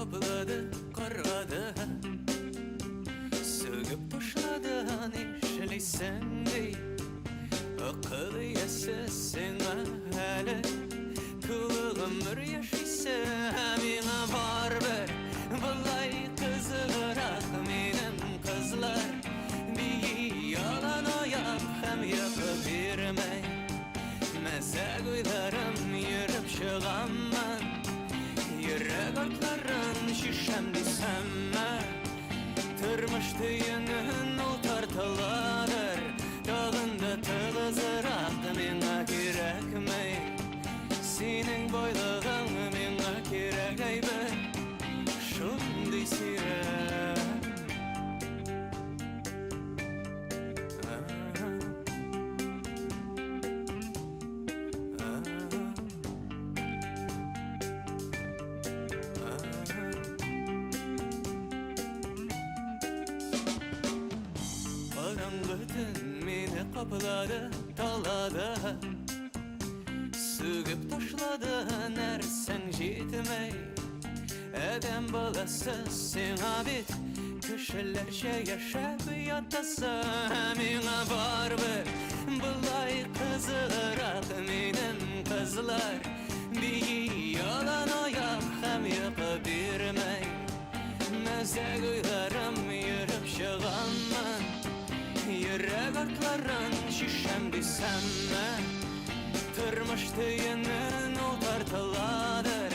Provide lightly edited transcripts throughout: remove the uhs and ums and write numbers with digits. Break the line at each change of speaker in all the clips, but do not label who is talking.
каплады, каргады. Сүгеп ташлады, нишлисең, ди. Акыл иясе сиңа әле тулы гомер яшисе, ә миңа барыбер болай кызыграк минем кызлар бии ялан аяк һәм йокы бирмәй. Мәзәк уйларым йөреп чыгаммы, йөрәк артларын чишәм дисәмме, тормыш төенен ул тартыладыр, тагын да тыгызрак миңа кирәкми. Синең байлыгың миңа кирәк әйбер, шундый сирәк. Караңгы төн мине каплады, талады. Сүгеп ташлады, нәрсәң җитмәй. Адәм баласы сиңа бит кешеләрчә яшәп ятасы, миңа барыбер болай кызыграк минем кызлар бии ялан аяк һәм йокы бирмәй. Мәзәк уйларым йөреп чыгаммы, йөрәк артларын чишәм дисәмме, тормыш төенен ул тартыладыр,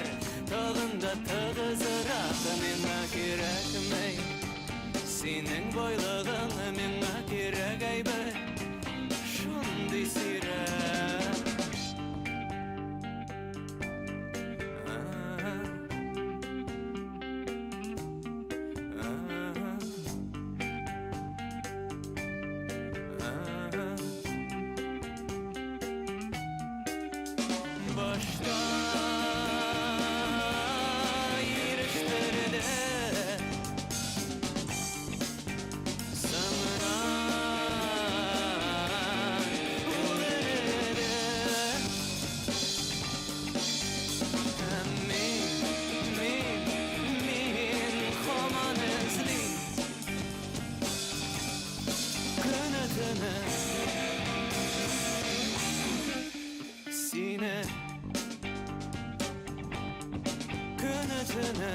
тагын да тыгызрак миңа кирәкми. Синең байлыгың миңа кирәк әйбер, шундый сирәк. Башта ирештерде, соңыннан ул эреде. Һәм мин, мин, мин һаман эзлим көне-төне сине, көне-төне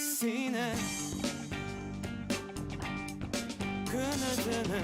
сине, көне-төне.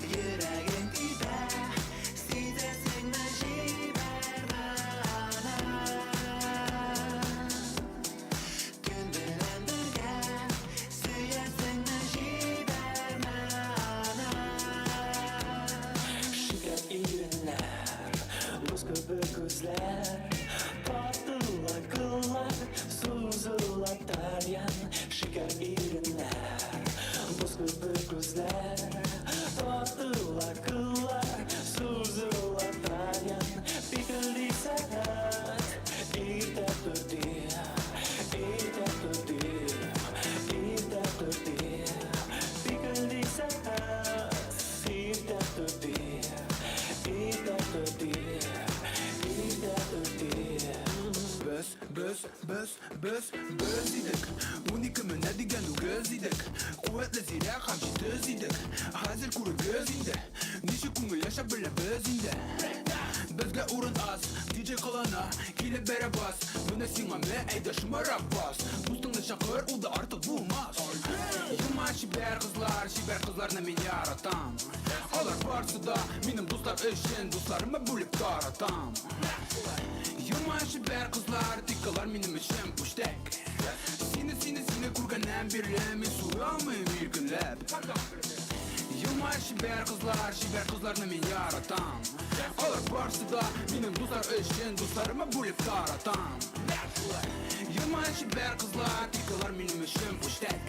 Йөрәгең тибә, сизәсеңме, җибәрмә аны. Көн белән бергә сөясеңме, җибәрмә аны.
Шикәр иреннәр, боз кебек күзләр, тартыла кыллар, сузыла тальян. Шикәр иреннәр, боз кебек күзләр, тартыла кыллар, сузыла тальян. Пикелди сәгать, иртә торды, иртә торды, иртә торды. Пикелди сәгать, иртә торды, иртә торды, иртә торды.
Без, без, без, без, без идек. 12 менә дигән үгез идек. Куәтле, зирәк һәм җитез идек. Күрегез инде, ничек күңел яшәп беләбез инде. Безгә урын аз, диджей кылана, килеп бәрә бас. Менә сиңа мә, әйдә шомарак бас. Дустыңны чакыр, ул да артык булмас. Елмай чибәр кызлар, чибәр кызларны мин яратам. Алар барсы да минем дуслар өчен, дусларыма бүлеп таратам. Елмай чибәр кызлар, тик алар минем өчен пүчтәк. Сине, сине, сине күргәннән бирле мин сулый алмыйм иркенләп. Елмай чибәр кызлар, чибәр кызларны мин яратам. Алар барсы да минем дуслар өчен, дусларыма бүлеп таратам. Елмай чибәр кызлар, тик алар минем өчен пүчтәк.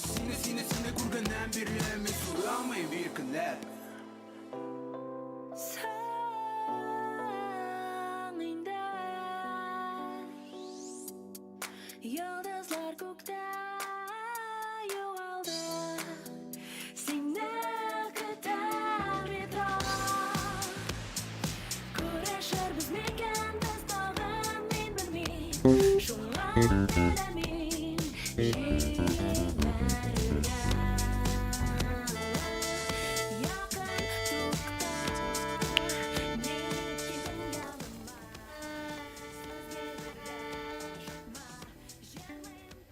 Сине, сине, сине күргәннән бирле мин сулый алмыйм иркенләп.
Соң инде. Йолдызлар күктә югалды. Сине көтә метро. Күрешербез микән без тагын, мин белмим. Шуңа теләмим җибәрергә. Якын тукта, ник килдең яныма? Сүзгә бергә ашыкма, җырлыйм.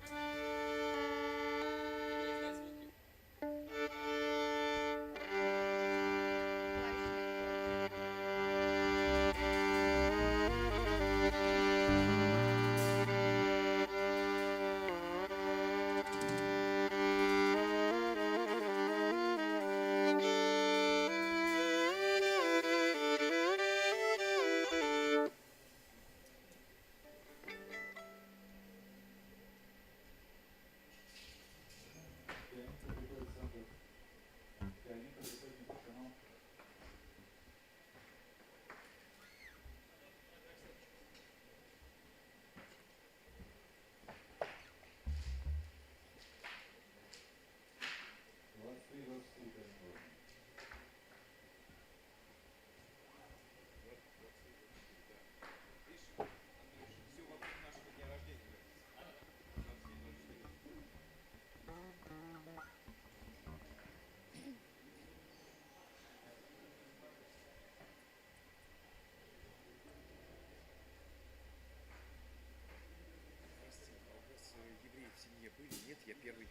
Прости, а у вас евреи в семье были? Нет, я первый.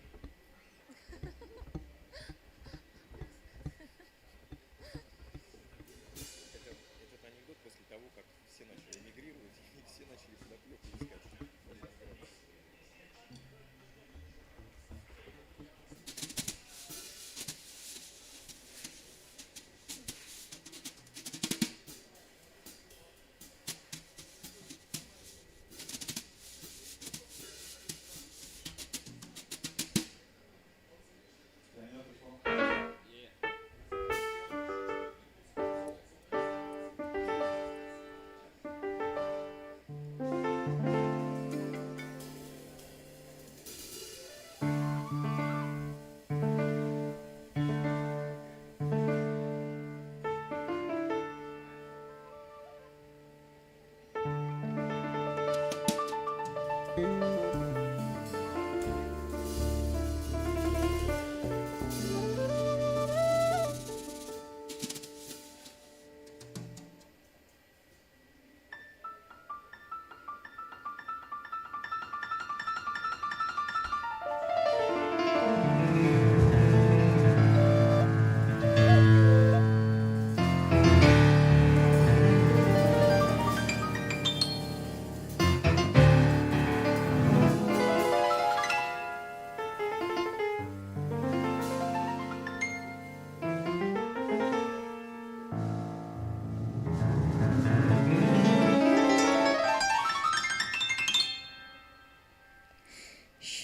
Это, этот анекдот после того, как все начали эмигрировать и все начали подоплеку искать в Ленинграде.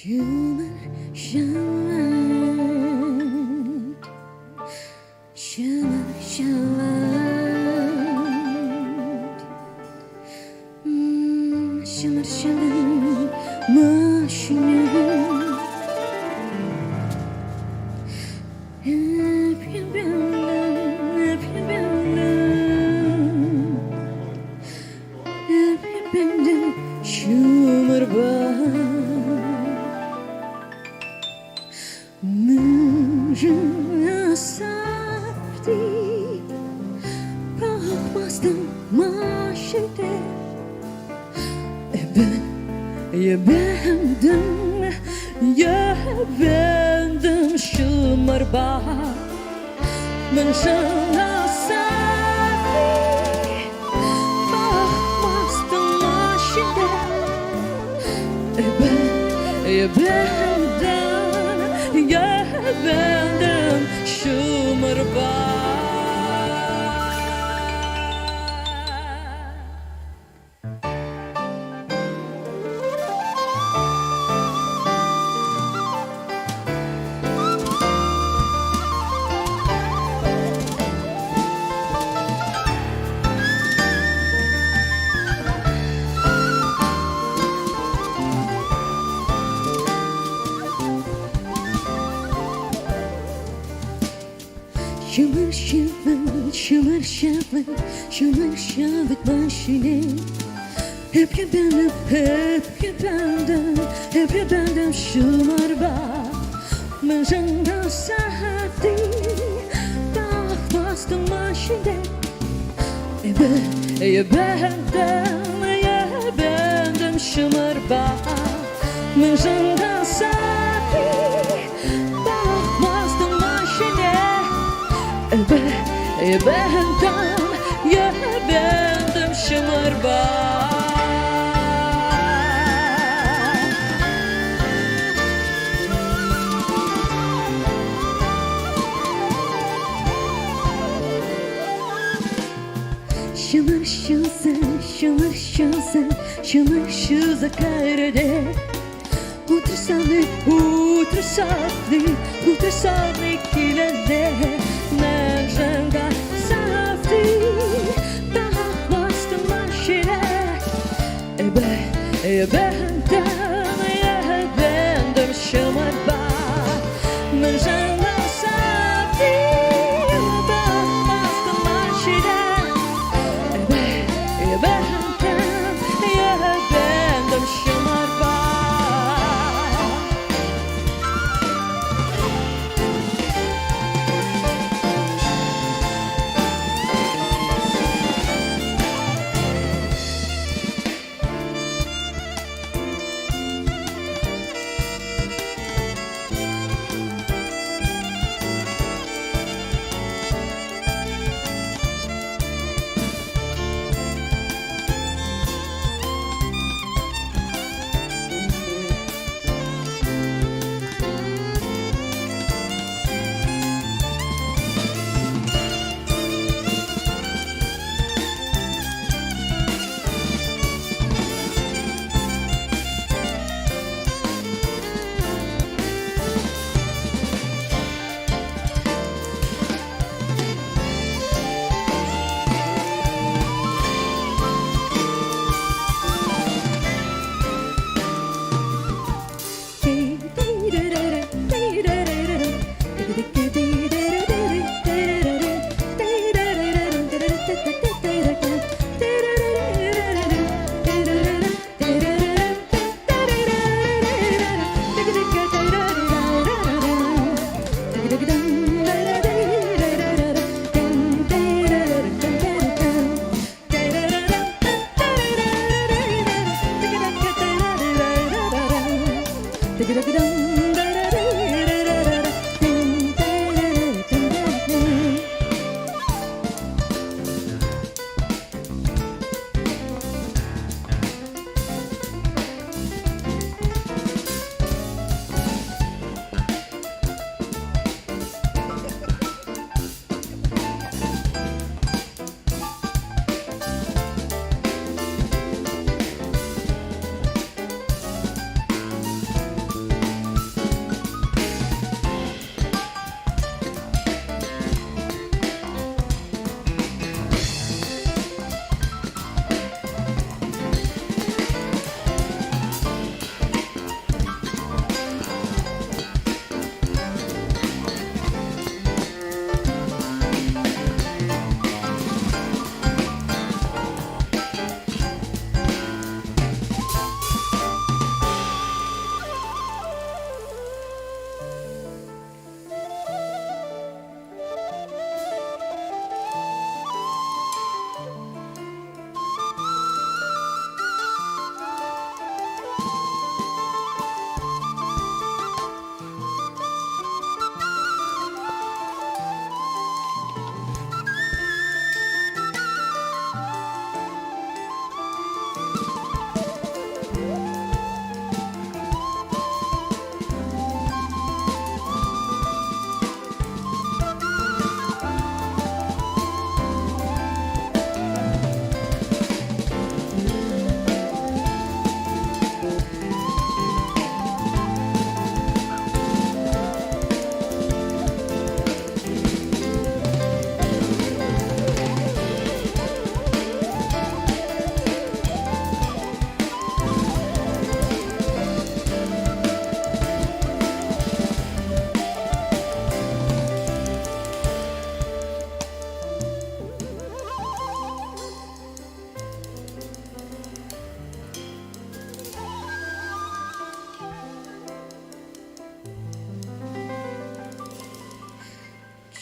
Human shout, human shout, human shout, machine. Humor Нужен. Ебендем, ебендем шымырба. Мен жаңа сафи бақмастың машине. Ебендем, ебендем шымырба. Şımır şımır şımır şımır şımır şımır başını. Hep yebendim, hep yebendim, hep yebendim şımır bak. Mınjında saati bakmazdım maşinde. Ebe, yebendim, yebendim şımır bak. Mınjında saati bakmazdım maşinde. Ebe, yebendim, yebendim şımır bak. Şımır şıza, şımır şıza, şımır şıza karede. Utrasavni, utrasavni, utrasavni kilede. Mevjanga safti, bakmazdım maşine. Ebe, ebendim, ebendim şımır bak. Mevjanga safti, bakmazdım maşine. Ebe, ebendim, ebendim şımır bak.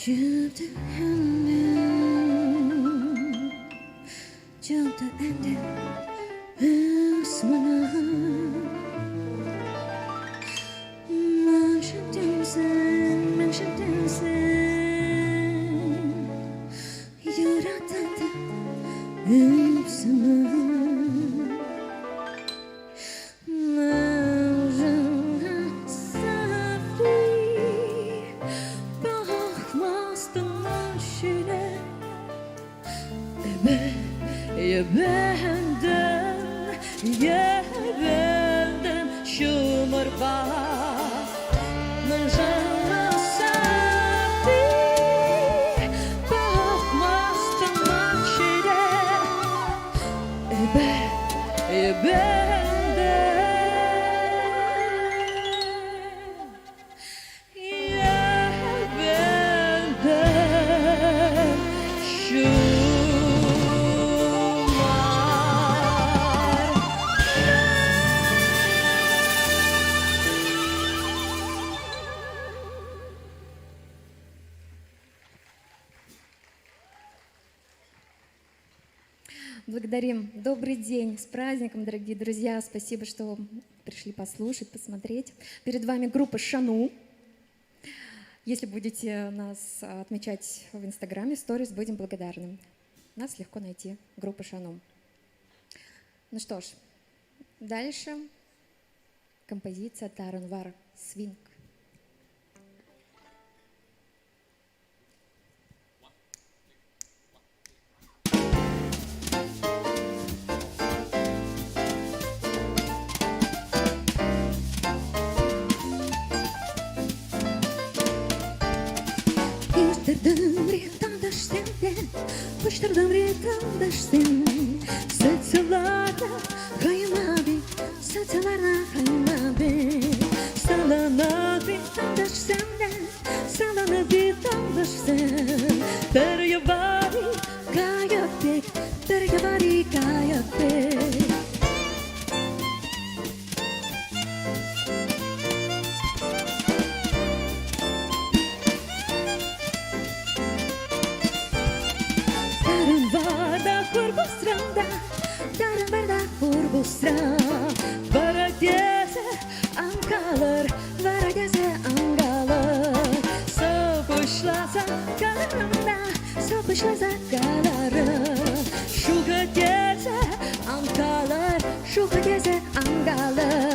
Чыпты инде Усмана. Мәншәтәнсен, яратады үпсемә. Ye benden şımarba.
Благодарим. Добрый день. С праздником, дорогие друзья. Спасибо, что пришли послушать, посмотреть. Перед вами группа «Шану». Если будете нас отмечать в Инстаграме, сторис, будем благодарны. Нас легко найти. Группа «Шану». Ну что ж, дальше композиция «Тарунвар Свинг». Uçturdum ritandaşsın, saçlarda kaymabi, saçlarda kaymabi. Salana ritandaşsın, salana ritandaşsın. Peryavari kayapek, peryavari kayapek. Şuha angalar.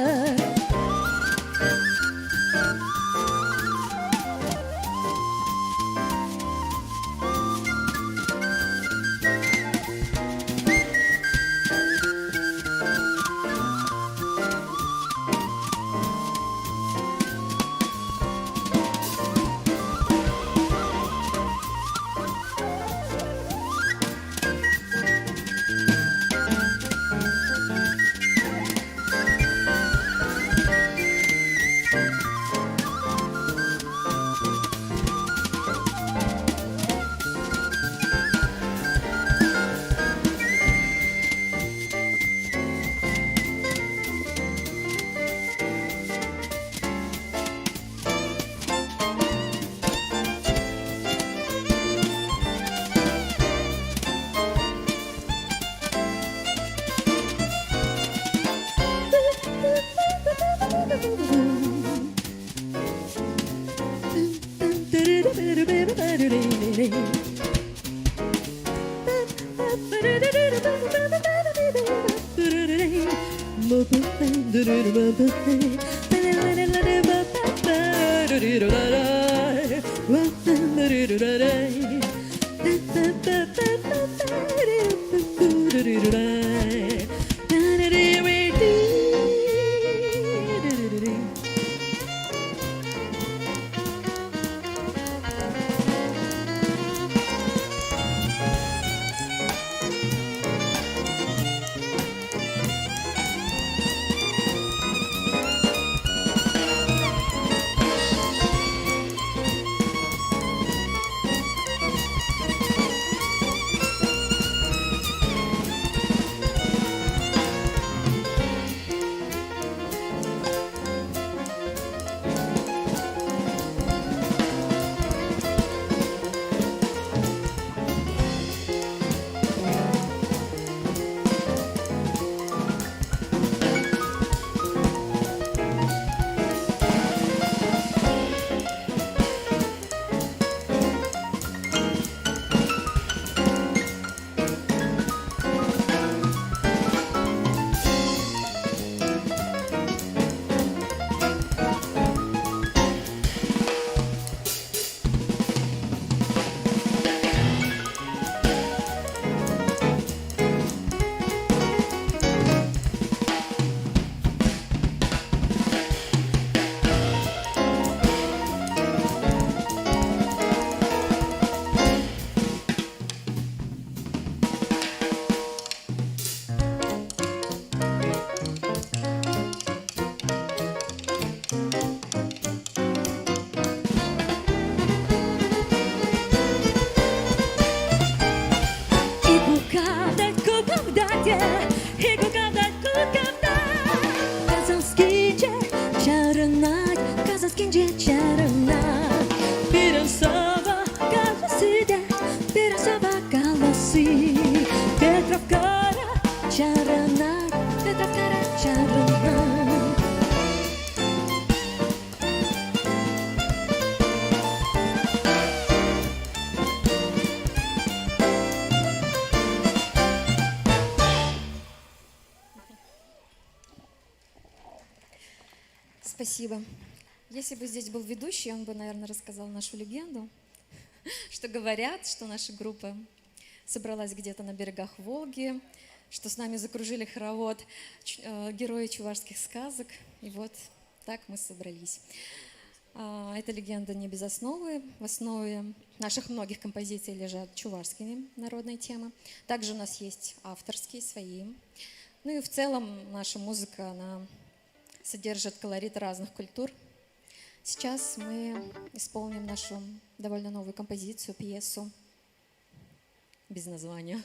Кенҗә чарына. Пирән Саба каласы да, Пирән Саба каласы. Петровкара чарына, Петровкара чарына. Спасибо. Если бы здесь был ведущий, он бы, наверное, рассказал нашу легенду, что говорят, что наша группа собралась где-то на берегах Волги, что с нами закружили хоровод герои чувашских сказок, и вот так мы собрались. Эта легенда не без основы. В основе наших многих композиций лежат чувашские народные темы. Также у нас есть авторские свои. Ну и в целом наша музыка, она содержит колорит разных культур. Сейчас мы исполним нашу довольно новую композицию, пьесу без названия.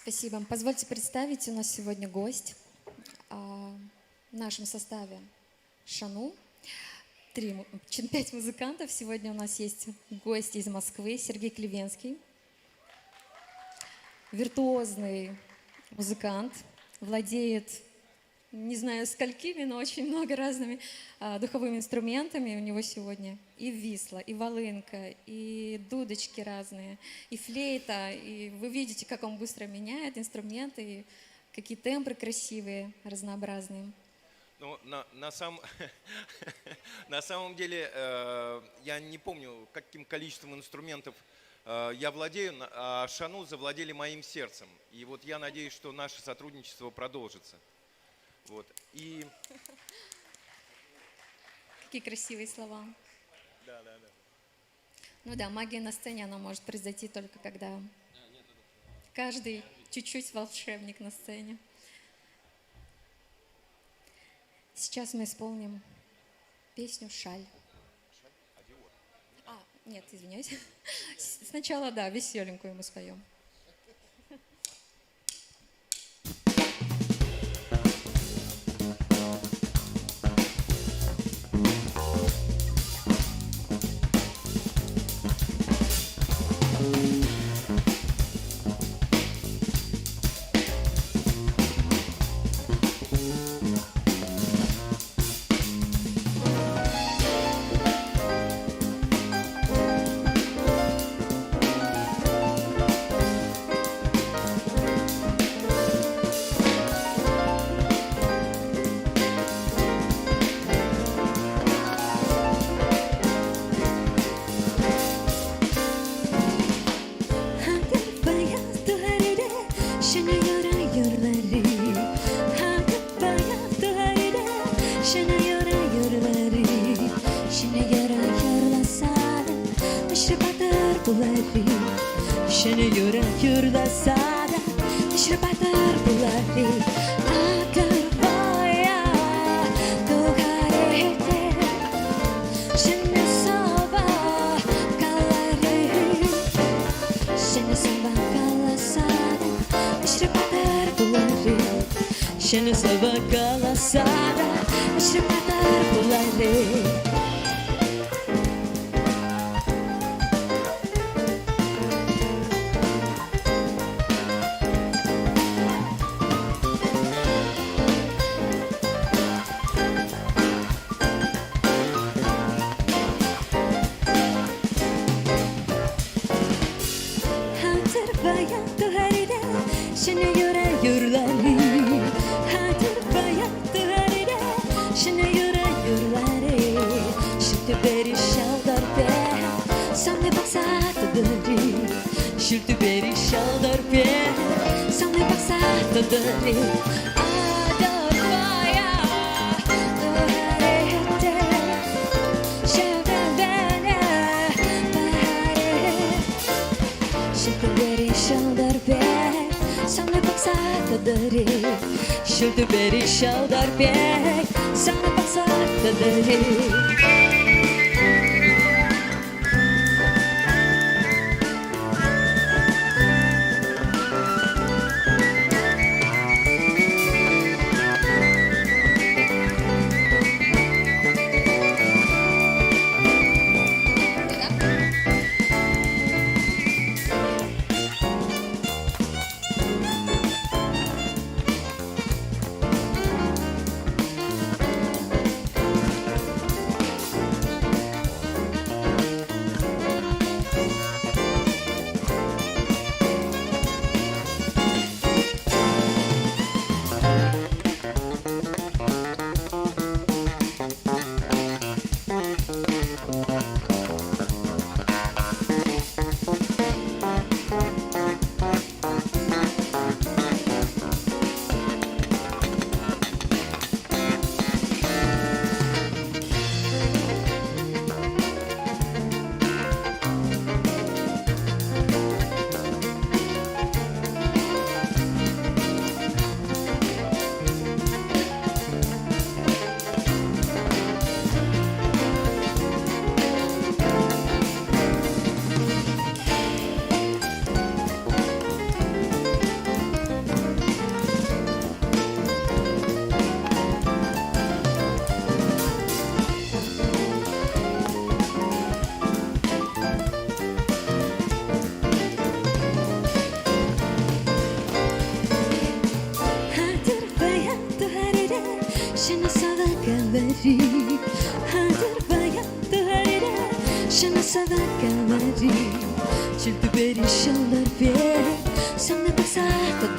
Спасибо. Позвольте представить, у нас сегодня гость в нашем составе Шану. 5 музыкантов. Сегодня у нас есть гость из Москвы Сергей Клевенский. Виртуозный музыкант, владеет, не знаю сколькими, но очень много разными духовыми инструментами. У него сегодня и висла, и волынка, и дудочки разные, и флейта. И вы видите, как он быстро меняет инструменты, и какие тембры красивые, разнообразные.
Ну, на самом деле, я не помню, каким количеством инструментов я владею, а Шану завладели моим сердцем. И вот я надеюсь, что наше сотрудничество продолжится. Вот. И...
Какие красивые слова.
Да, да, да.
Ну да, магия на сцене, она может произойти только когда каждый чуть-чуть волшебник на сцене. Сейчас мы исполним песню «Шаль». А, нет, извиняюсь. Сначала, да, веселенькую мы споем.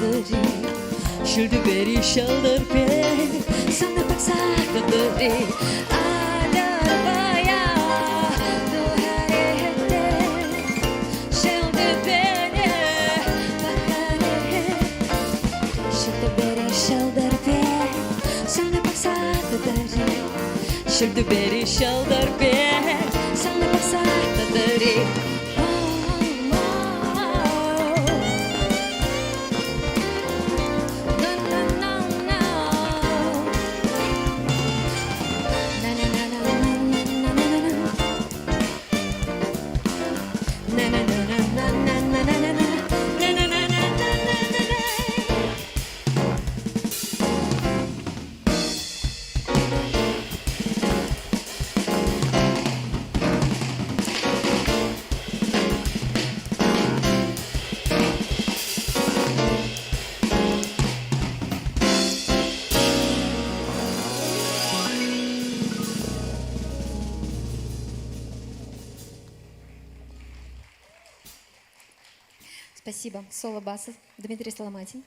тӑри. Ҫӳл тӳпери ҫӑлтӑр пек сана пӑхса тӑтӑри. Алярбая тухарете, ҫӳл тӳпене пӑхаре. Ҫӳл тӳпери ҫӑлтӑр пек сана пӑхса тӑтӑри. Ҫӳл тӳпери ҫӑлтӑр пек сана пӑхса тӑтӑри.
Спасибо. Соло баса Дмитрий Соломатин.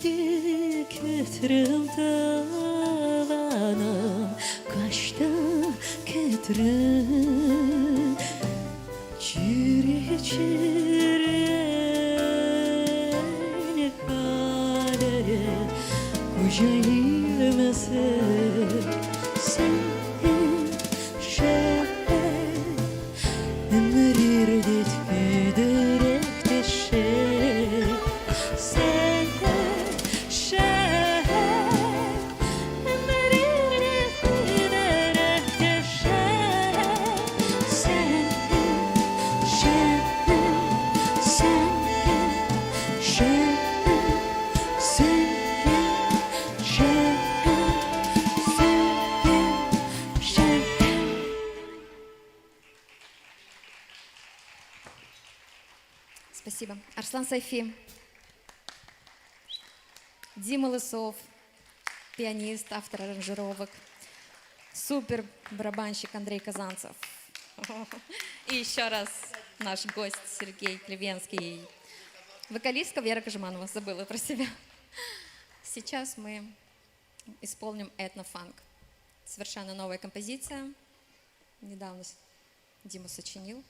Кетрем тываным, Кашты кетрем. Чире чире kadere Koca ilmesi Sen şer Emrirdet giderek teşe Sen şer Emrirdet giderek teşe Sen şer Sen şer Sen şer Sen şer
Спасибо. Арслан Сайфи. Дима Лысов, пианист, автор аранжировок. Супер барабанщик Андрей Казанцев. И еще раз наш гость Сергей Клевенский. Вокалистка Вера Кожеманова, забыла про себя. Сейчас мы исполним этнофанк. Совершенно новая композиция. Недавно Дима сочинил.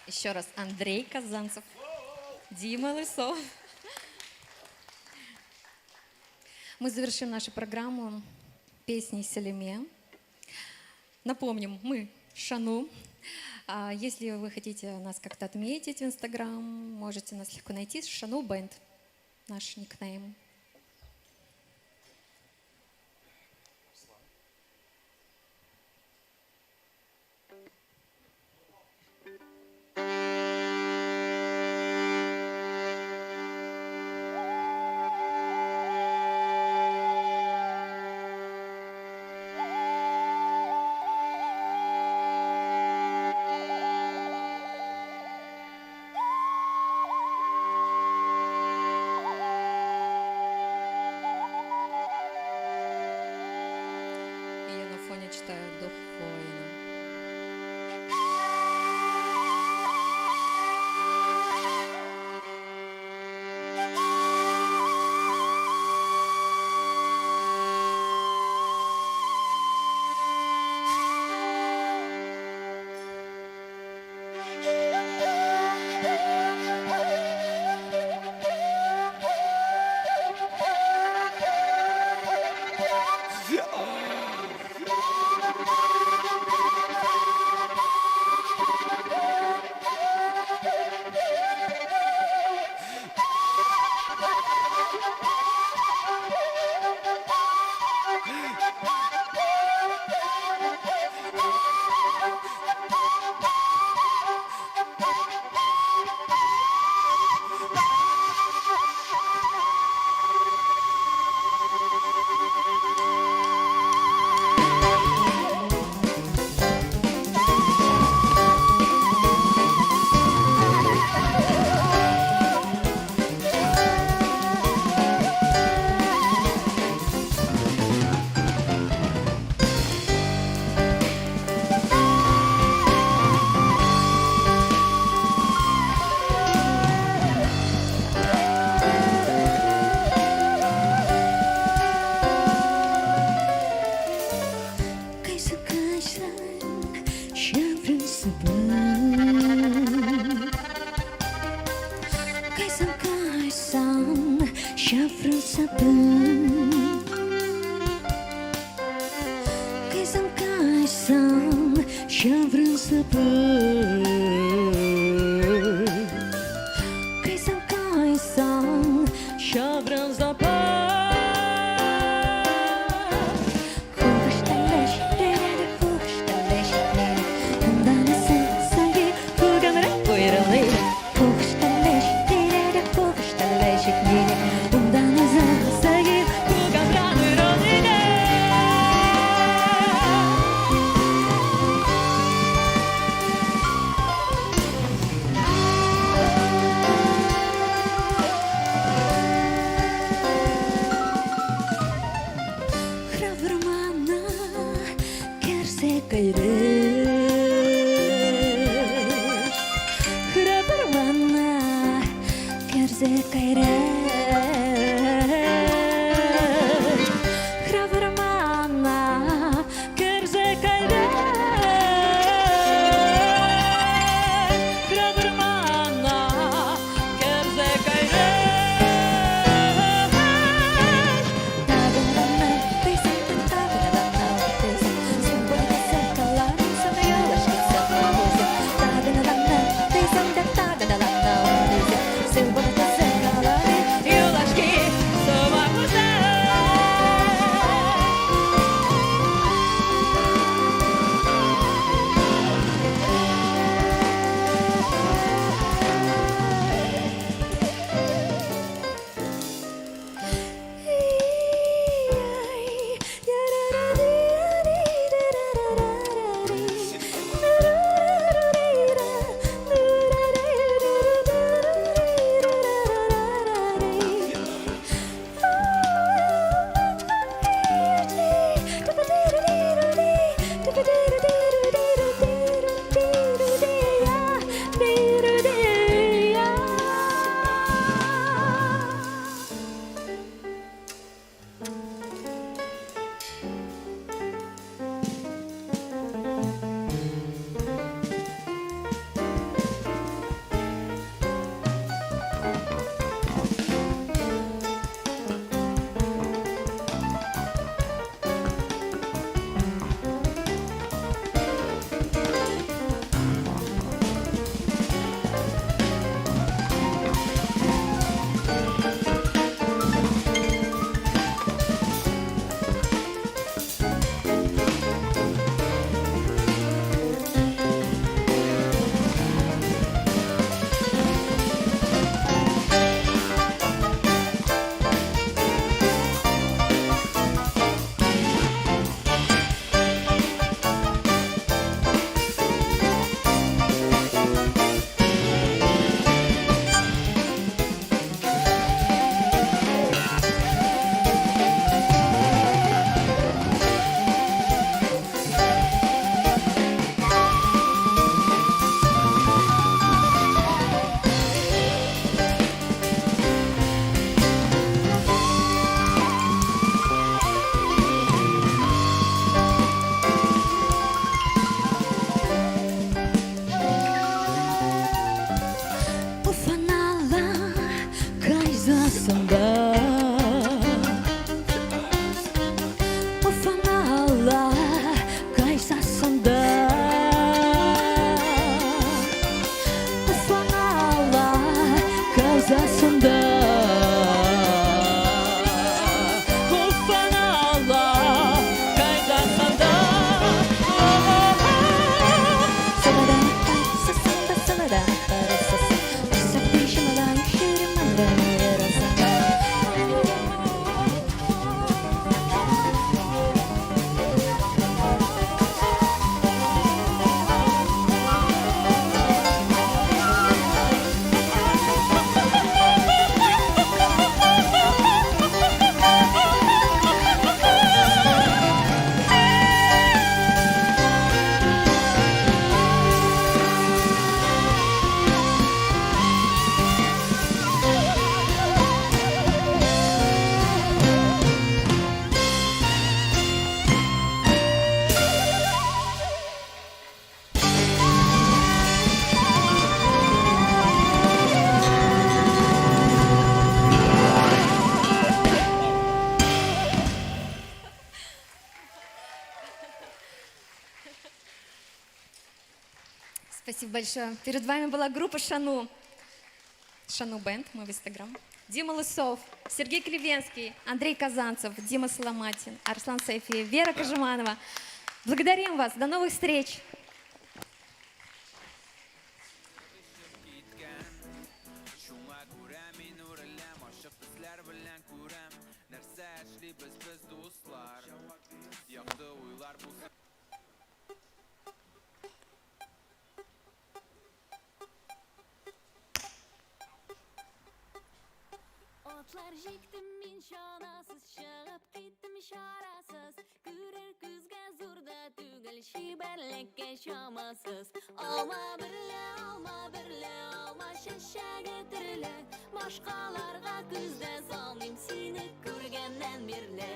Еще раз Андрей Казанцев, Дима Лысов. Мы завершим нашу программу песней «Селиме». Напомним, мы Шану. Если вы хотите нас как-то отметить в Инстаграм, можете нас легко найти. Шану Бенд, наш никнейм. И я на фоне читаю «Дух воина».
Кайсы кайсан шәврәсебе. Кайсан кайсан шәврәсебе. Кайсан кайсан шәврәсебе. Кайсан кайсан шәврәсебе. Хравырмана керсе кайреш. Хравырмана керсе кайреш. Хравырмана керсе кайреш. Хравырмана керсе кайреш.
Спасибо большое. Перед вами была группа Шану. Шану Бенд, мы в Инстаграм. Дима Лысов, Сергей Клевенский, Андрей Казанцев, Дима Соломатин, Арслан Сайфиев, Вера Кожеманова. Благодарим вас. До новых встреч.
Атлар җиктем мин чанасыз, чыгып киттем чарасыз. Күрер күзгә зур да түгел, чибәрлеккә чамасыз. Алма берлә, алма берлә, алма чәчәге төрле. Башкаларга күз дә салмыйм сине күргәннән бирле.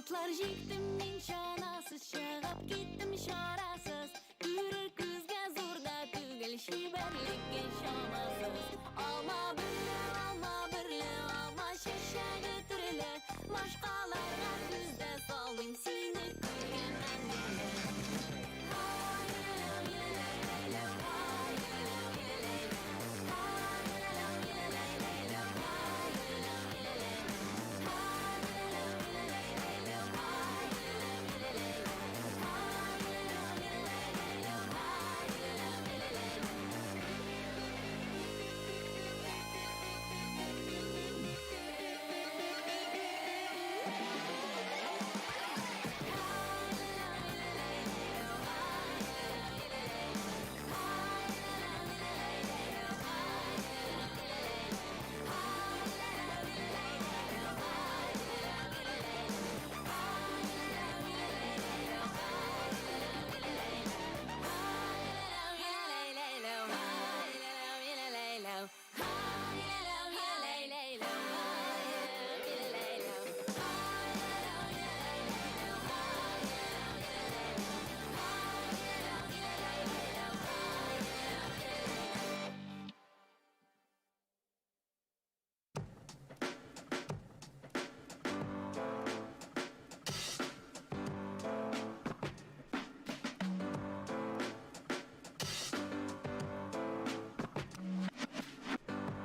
Атлар җиктем мин чанасыз, чыгып киттем чарасыз. Күрер күзгә зур да түгел, чибәрлеккә чамасыз. Алма берлә, алма берлә, алма чәчәге төрле. Башкаларга күз дә салмыйм сине күргәннән бирле.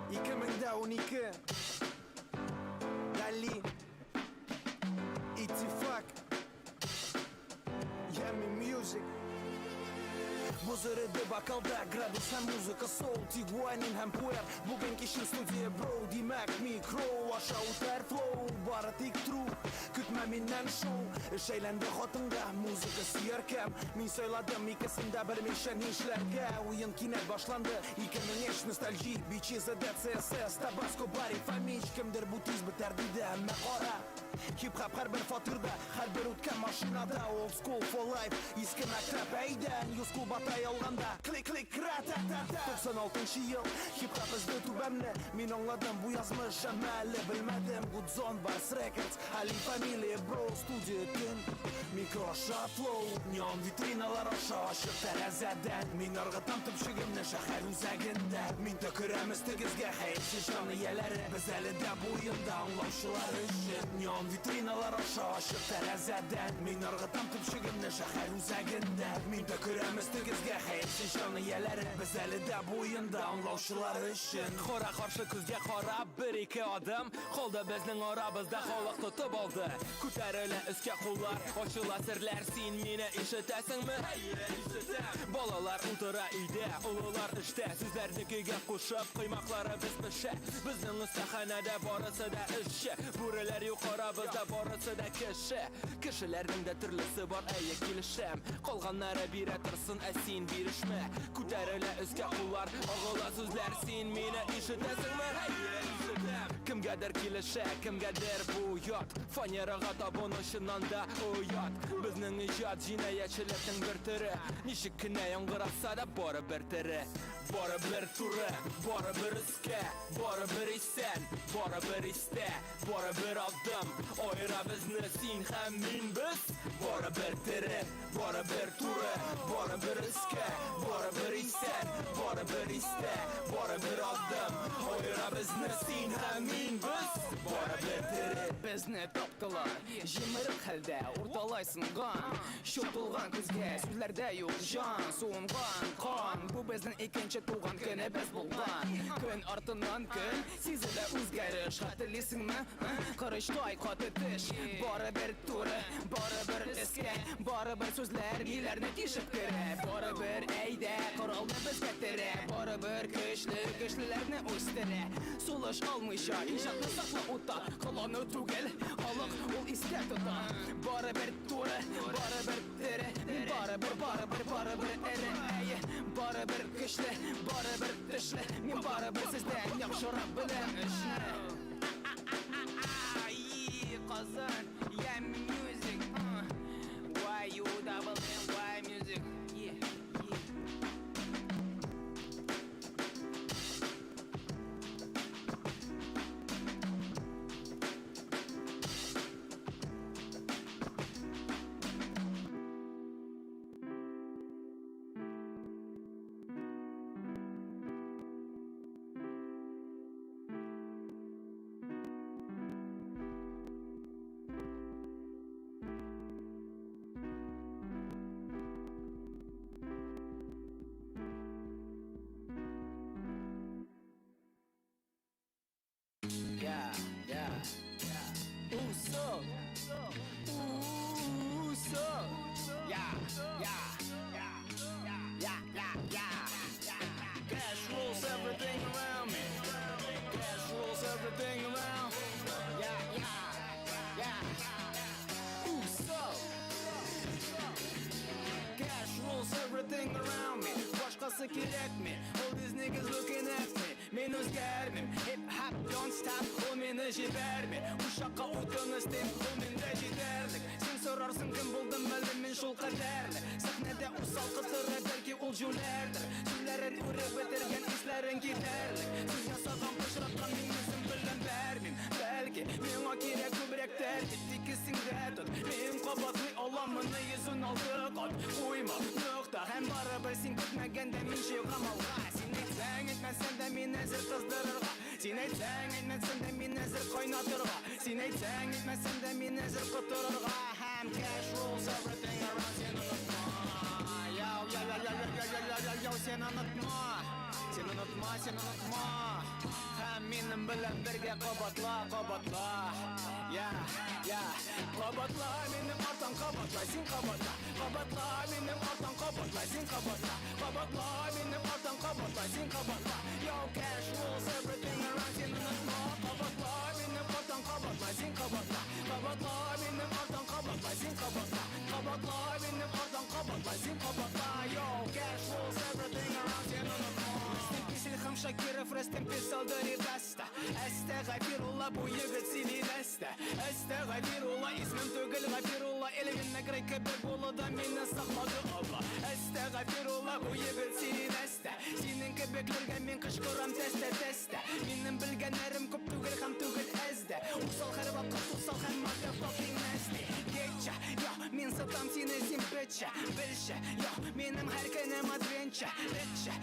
2012. Дали. Ittifak. Yummy Music. Боз эреде бокалда, градус һәм музыка соул. Тигуанин һәм пуэр. Бүген кичен студия бро. Димәк, микро аша үтәр флоу. Бары тик true. Көтмә миннән шоу. Эш әйләнде хатынга, музыка сөяркәм. Мин сайладым икесен дә белмичә нишләргә. Уен кинәт башланды. 2003 ностальжи. Бичи ЗДЦСС, Табаско, Бари, Фомич. Кемдер бу тиз бетәр диде, әмма кара. Хип-хап һәрбер фатирда, һәрбер үткән машинада. Old school for life, иске мәктәп әйдә. New school бата ялганда. Клик-клик, ра-та-та-та. 96 ел, хип-хап эзде түбәмне. Мин аңладым бу язмыш, әмма әле белмәдем. Гудзон, Барс Рекордс, Али фамилия, бро, студия төн. Микро аша флоу, неон витриналар аша ачык тәрәзәдән. Мин ыргытам төпчегемне шәһәр үзәгендә. Мин төкерәм өстегезгә хәерче җан ияләре. Без әле дә бу уенда аңлаучылар өчен. Неон витриналар аша ачык тәрәзәдән. Мин ыргытам төпчегемне шәһәр үзәгендә. Мин төкерәм өстегезгә хәерче җан ияләре. Без әле дә бу уенда аңлаучылар өчен.
Кара каршы күзгә карап бер ике адым калды безнең арабызда халык тотып алды. Күтәрелә өскә куллар, ачыла серләр. Син мине ишетәсеңме? Әйе, ишетәм. Балалар утыра өйдә, олылар эштә. Сүзләрне көйгә кушып, коймакларыбыз пешә. Безнең остаханәдә барысы да эшче. Бүреләр юк арабызда, барысы да кеше. Кешеләрнең дә төрлесе бар, әйе, килешәм. Калганнары Аннары бирә торсын, ә син бирешмә. Күтәрелә өскә куллар, агыла сүзләр. Син мине ишетәсеңме? Әйе, ишетәм. Кемгәдер килешә, кемгәдер бу ят. Фанерага табыну чыннан да оят. Безнең иҗат җинаятьчелекнең бер төре. Ничек кенә яңгыраса да барыбер тере. Барыбер туры, барыбер өскә, барыбер исән, барыбер истә, барыбер адым. Аера безне син һәм мин без. Барыбер тере, барыбер туры, барыбер өскә, барыбер исән, барыбер истә, барыбер адым. Аера безне син һәм мин без. Барыбер тере.
Безне таптылар, җимерек хәлдә, урталай сынган, чуп тулган күзгә, сүзләрдә юк җан, суынган кан. Бу безнең икенче туган көнебез булган. Көн артыннан көн сизелә үзгәреш. Хәтерлисеңме? Корычтай каты теш. Барыбер туры, барыбер өскә, барыбер сүзләр миләрне тишеп керә. Барыбер әйдә, коралны безгә терә. Барыбер көчле көчлеләрне үстерә. Сулыш алмыйча иҗатны сакла утта. Кылану түгел, халык ул истә тота. Барыбер туры, барыбер тере. Мин барыбер, барыбер, барыбер эре. Әйе, барыбер көчле, барыбер төшле. Мин барыбер сездән яхшырак беләм эшне. Казан, yeah, music, Y U double M Y music, yeah. Yeah, yeah. Ooh, so. Ooh, so. Yeah, yeah. Yeah, yeah, yeah. Cash rules everything around me. Cash rules everything around. Yeah, yeah, yeah. Ooh, so. Cash rules everything around me. Башкасы кирәкми. All these niggas looking at me. Мин үзгәрмим. Hip hop don't stop. Ул мине җибәрми. Учакка утын өстим. Ул миндә җитәрлек. Син сорарсың кем булдым әле мин шул кадәрле. Сәхнәдә усал кытыры бәлки ул җүләрдер. Сүзләрен үреп бетергән исләрен китәрлек. Сүз ясаган пычраткан мин үзем белән бәрмим. Бәлки миңа кирәк күбрәк тәртип. Тик исеңдә тот. Мин кабатлый алам моны 116 кат. Куйма нокта һәм барыбер син көтмәгәндә мин чыгам алга. Син әйтсәң, әйтмәсәң дә мин әзер кыздырырга. Син әйтсәң, әйтмәсәң дә мин әзер кайнатырга. Син әйтсәң, әйтмәсәң дә мин әзер котырырга. Һәм cash rules everything around син онытма. Яу, яу, яу, яу, яу, яу, яу, яу, яу, син онытма. Син онытма, син онытма. Һәм минем белән бергә кабатла, кабатла. Я, я, кабатла минем арттан кабатла, син кабатла. Кабатла минем арттан кабатла, син кабатла. Кабатла минем арттан кабатла, син кабатла. Yo, cash rules everything around син онытма. Кабатла минем арттан кабатла, син кабатла. Кабатла минем арттан кабатла, син кабатла. Кабатла минем арттан кабатла, син кабатла. Yo, cash rules everything around син онытма. Rest in peace Илһам Шакиров, rest in peace Алдори Баста. Әстәгъфирулла, бу егет сөйли нәрсә. Әстәгъфирулла, исмем түгел Гафирулла. Элвин Грей кебек булудан мине саклады Алла. Әстәгъфирулла, бу егет сөйли нәрсә. Синең кебекләргә мин кычкырам тәстә тәстә. Минем белгәннәрем күп түгел һәм түгел әз дә. Усал һәрвакыт усал һәм motherfucking nasty. Getcha, yo, мин сатам сине син бетчә. Белчә, yo, минем һәр көнем adventure. Этчә,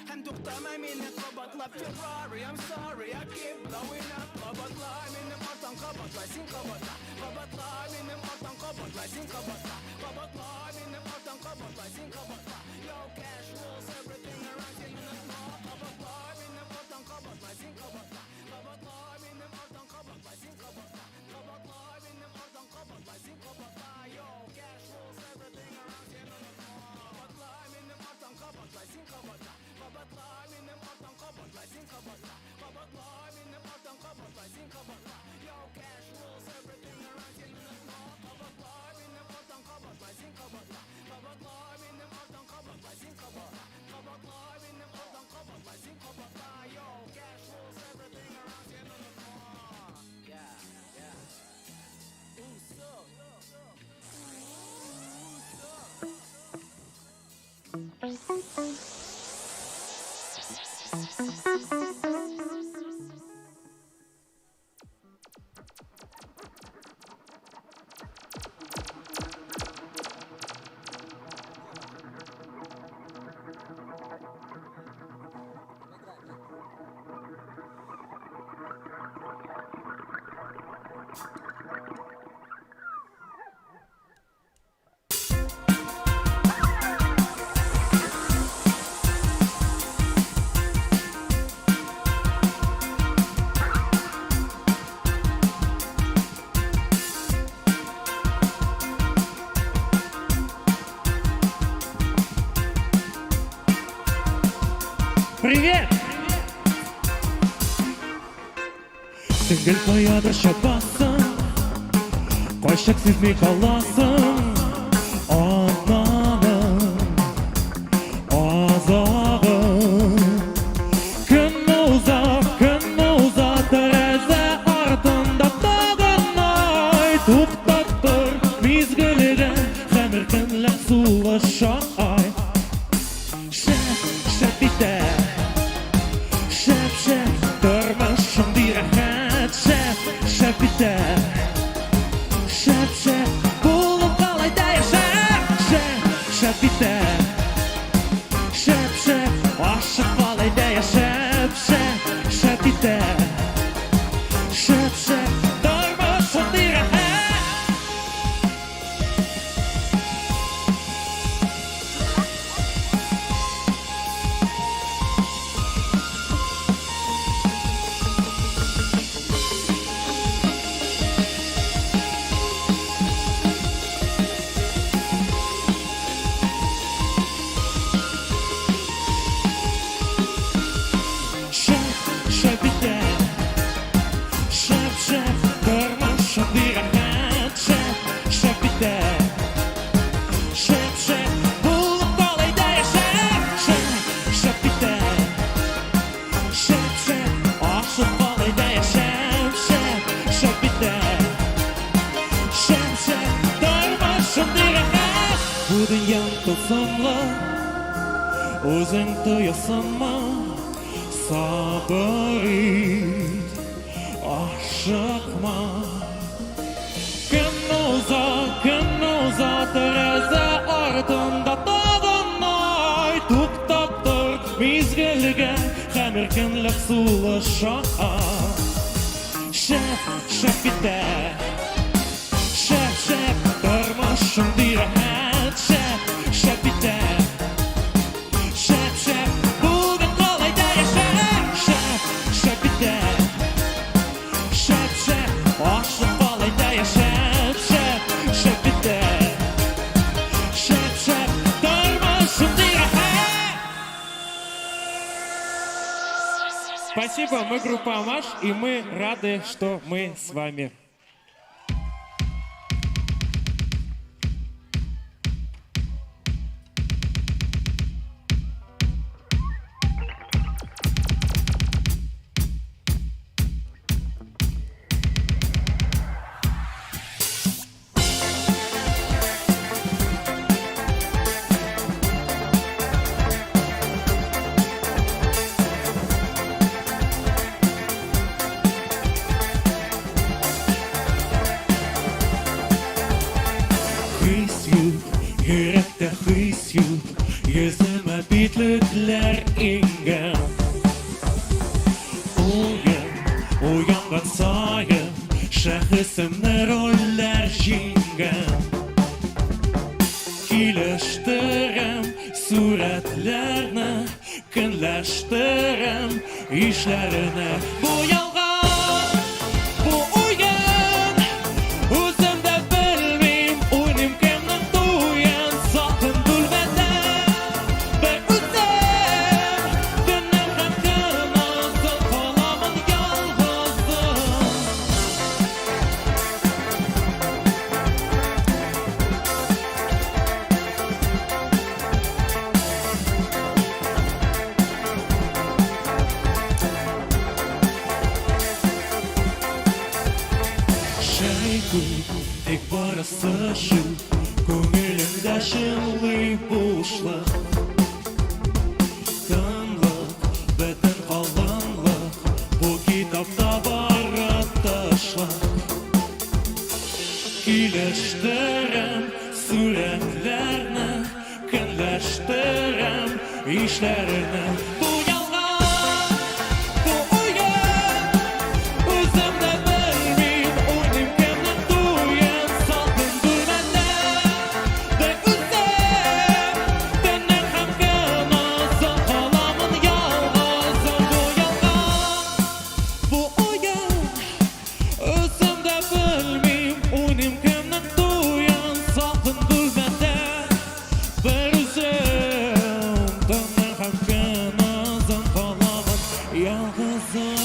һәм туктама мине кабатлап Ferrari, I'm sorry, I keep blowing up. Кабатла минем арттан кабатла, син кабатла. Кабатла минем арттан кабатла, син кабатла. Кабатла минем арттан кабатла, син кабатла. Yo, cash rules everything around син онытма. Кабатла минем арттан кабатла, син кабатла. Кабатла минем арттан кабатла, син кабатла. Кабатла минем арттан кабатла, син кабатла. Yo, cash rules everything around син онытма. Кабатла минем арттан кабатла, син кабатла. Кабатла минем арттан кабатла, син кабатла. Кабатла минем арттан кабатла, син кабатла. Yo, cash rules everything around син онытма. Кабатла минем арттан кабатла, син кабатла.
Привет! Син гел каядыр чабасың, кайчак сизми каласың Ананың азагын. Көн уза, көн уза, тәрәзә артында тагын ай. Туктап тор мизгелгә һәм иркенләп сулыша ай. Шәп, шәп итә. Шәп, шәп, тормыш шундый рәхәт. Шәп, шәп итә. Шәп, шәп, булып калай да яшәп. Шәп, шәп итә. Шәп, шәп, ашык калай да яшәп. Шәп, шәп итә. Шәп, шәп, тормыш шундый рәхәт. Шәп, шәп итә. Шәп, шәп, тормыш шундый рәхәт. Шәп, шәп итә. Шәп, шәп, булып калай да яшәп. Шәп, шәп итә. Шәп, шәп, ашып калай да яшәп. Шәп, шәп итә. Шәп, шәп, тормыш шундый рәхәт. Бу дөньям тылсымлы, үзең тоясыңмы? Сабыр ит, ашыкма. Көн уза, көн уза, тәрәзә артында тагын ай. Туктап тор мизгелгә һәм иркенләп сулыша. Шәп, шәп итә. Шәп, шәп, тормыш шундый рәхәт. Шәп, шәп итә. Шәп, шәп, бүген калай да яшәп. Шәп, шәп итә. Шәп, шәп, ашык калай да яшәп. Шәп, шәп итә. Шәп, шәп, тормыш шундый рәхәт.
Спасибо, мы группа Амаш, и мы рады, что мы с вами.
Хис юк, йөрәктә хис юк, йөземә битлекләр иңгән. Уен, уянган саен, шәхесемне рольләр җиңгән. Килештерәм сурәтләрне, көнләштерәм ишләрне. Бу ялган, бу уен, үзем дә белмим, уйныйм кемнең туен. Салкын бүлмәдә бер үзем, төннәр һәм көн озын, каламын ялгызым. Шәй күп, тик барысы чүп, күңелемдә чынлый бушлык. Ишләренә Бу ялган, бу уен Үзем дә белмим, уйныйм кемнең туен Салкын бүлмәдә бер үзем Төннең һәм көн озын каламын ялгызым Бу ялган, бу уен Үзем дә белмим, уйныйм кемнең туен Салкын бүлмәдә бер үзем Төннең һәм көн озын каламын ялгызым.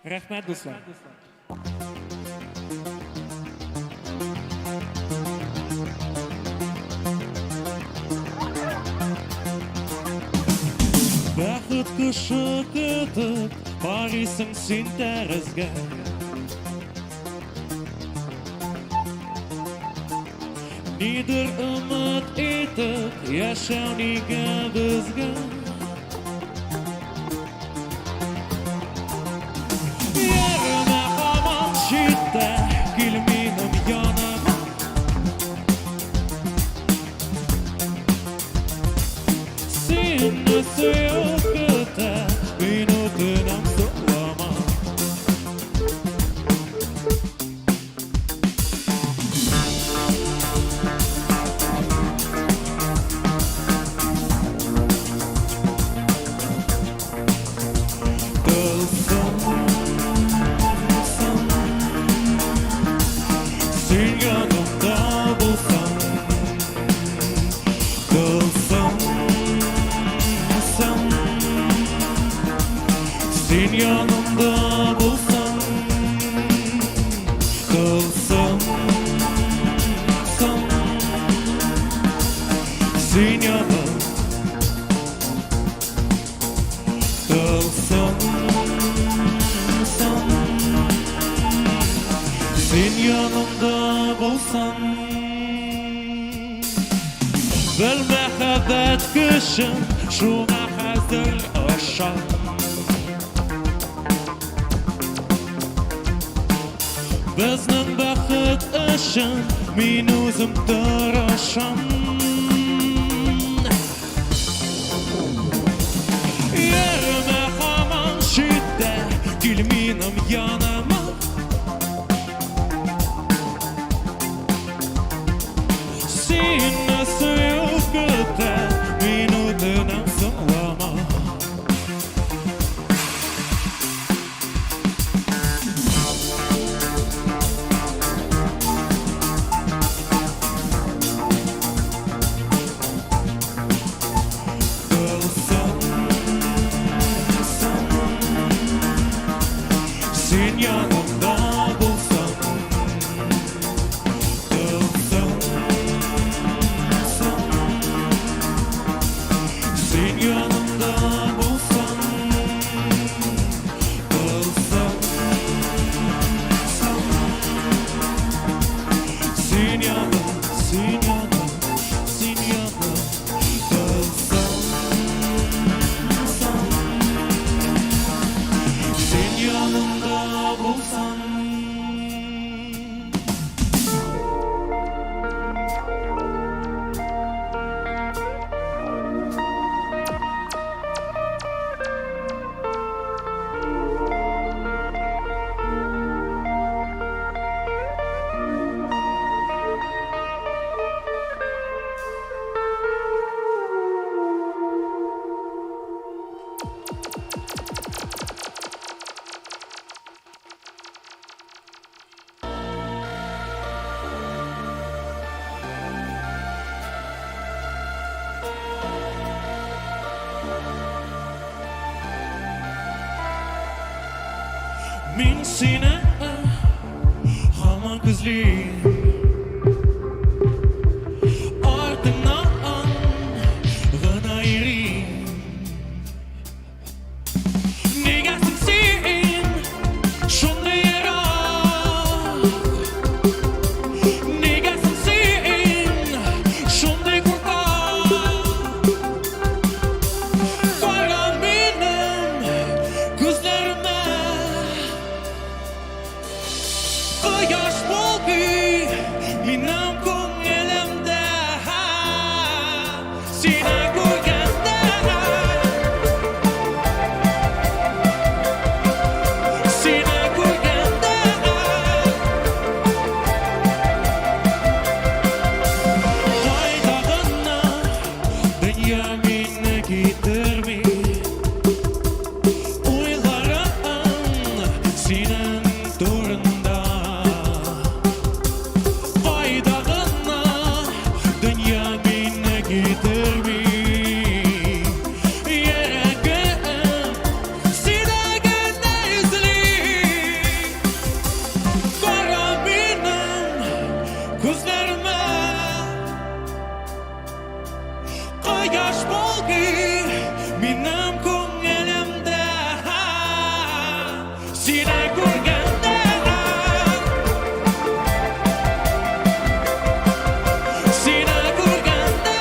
Рәхмәт, дуслар. Бәхет кошы көтеп, карыйсың син тәрәзгә. Нидер өмет итеп, яшәү нигә безгә? Йөрмә һаман читтә, кил минем яныма. Сине сөю көтә, мин үтенәм соклама. Тылсымсың, син янымда булсаң. Тылсымсың, син янымда булсаң. Тылсымсың, син янымда. Тылсымсың, син янымда булсаң. Бел мәхәббәт көчен, шуңа хәзер ышан. Безнең бәхет өчен мин үзем тырышам. Йөрмә һаман читтә, кил минем яныма. Сине сөю көтә, мин үтенәм соңлама. Тылсымсың, син янымда булсаң. Тылсымсың, син янымда булсаң. Тылсымсың, син янымда, син янымда, син янымда. Тылсымсың, син янымда булсаң. Мин сине һаман күзлим. Кояш балкый минем күңелемдә Сине күргәндә Сине күргәндә Кайда гына дөнья мине китерми Уйларым синең турында Кайда гына дөнья мине китерми Йөрәгем сине генә эзли Кара минем күзләремә Кояш балкый минем күңелемдә Сине күргәндә Сине күргәндә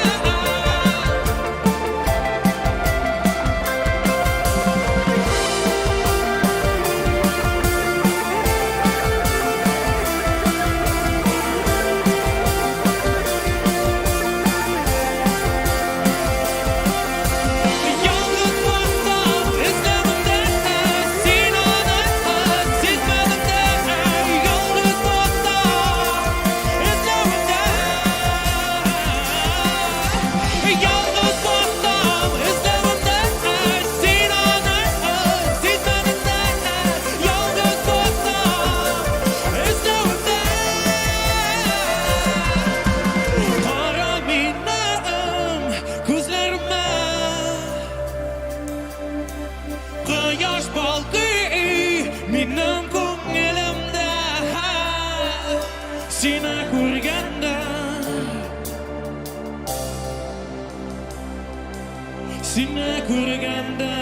Ялгыз баштан эзләдем дә син аны сизмәдем дә Ялгыз баштан эзләдем дә Ялгыз баштан эзләдем дә син аны сизмәдем дә Ялгыз баштан эзләдем дә Кара минем күзләремә Кояш балкый минем күңелемдә Сине күргәндә Сине күргәндә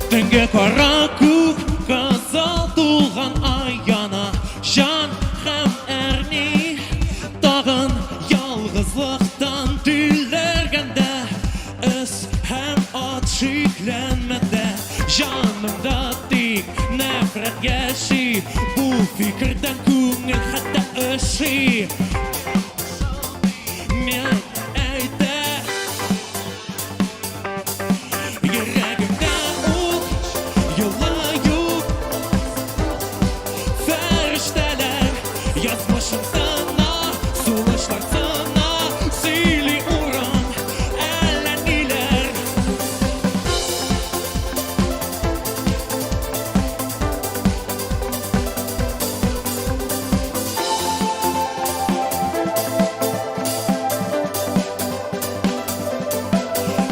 Төнге кара күк кызыл тулган ай яна Җан һәм әрни Тагын ялгызлыктан тилергәндә Эз һәм ат шикләнмәдә Җанымда тик нәфрәт яши Бу фикердән күңел хәтта өши Мин әйтә Йөрәгемдә ут, юлы юк Фәрештәләр язмышым сына Сулышлар сына, сөйли урам Әллә ниләр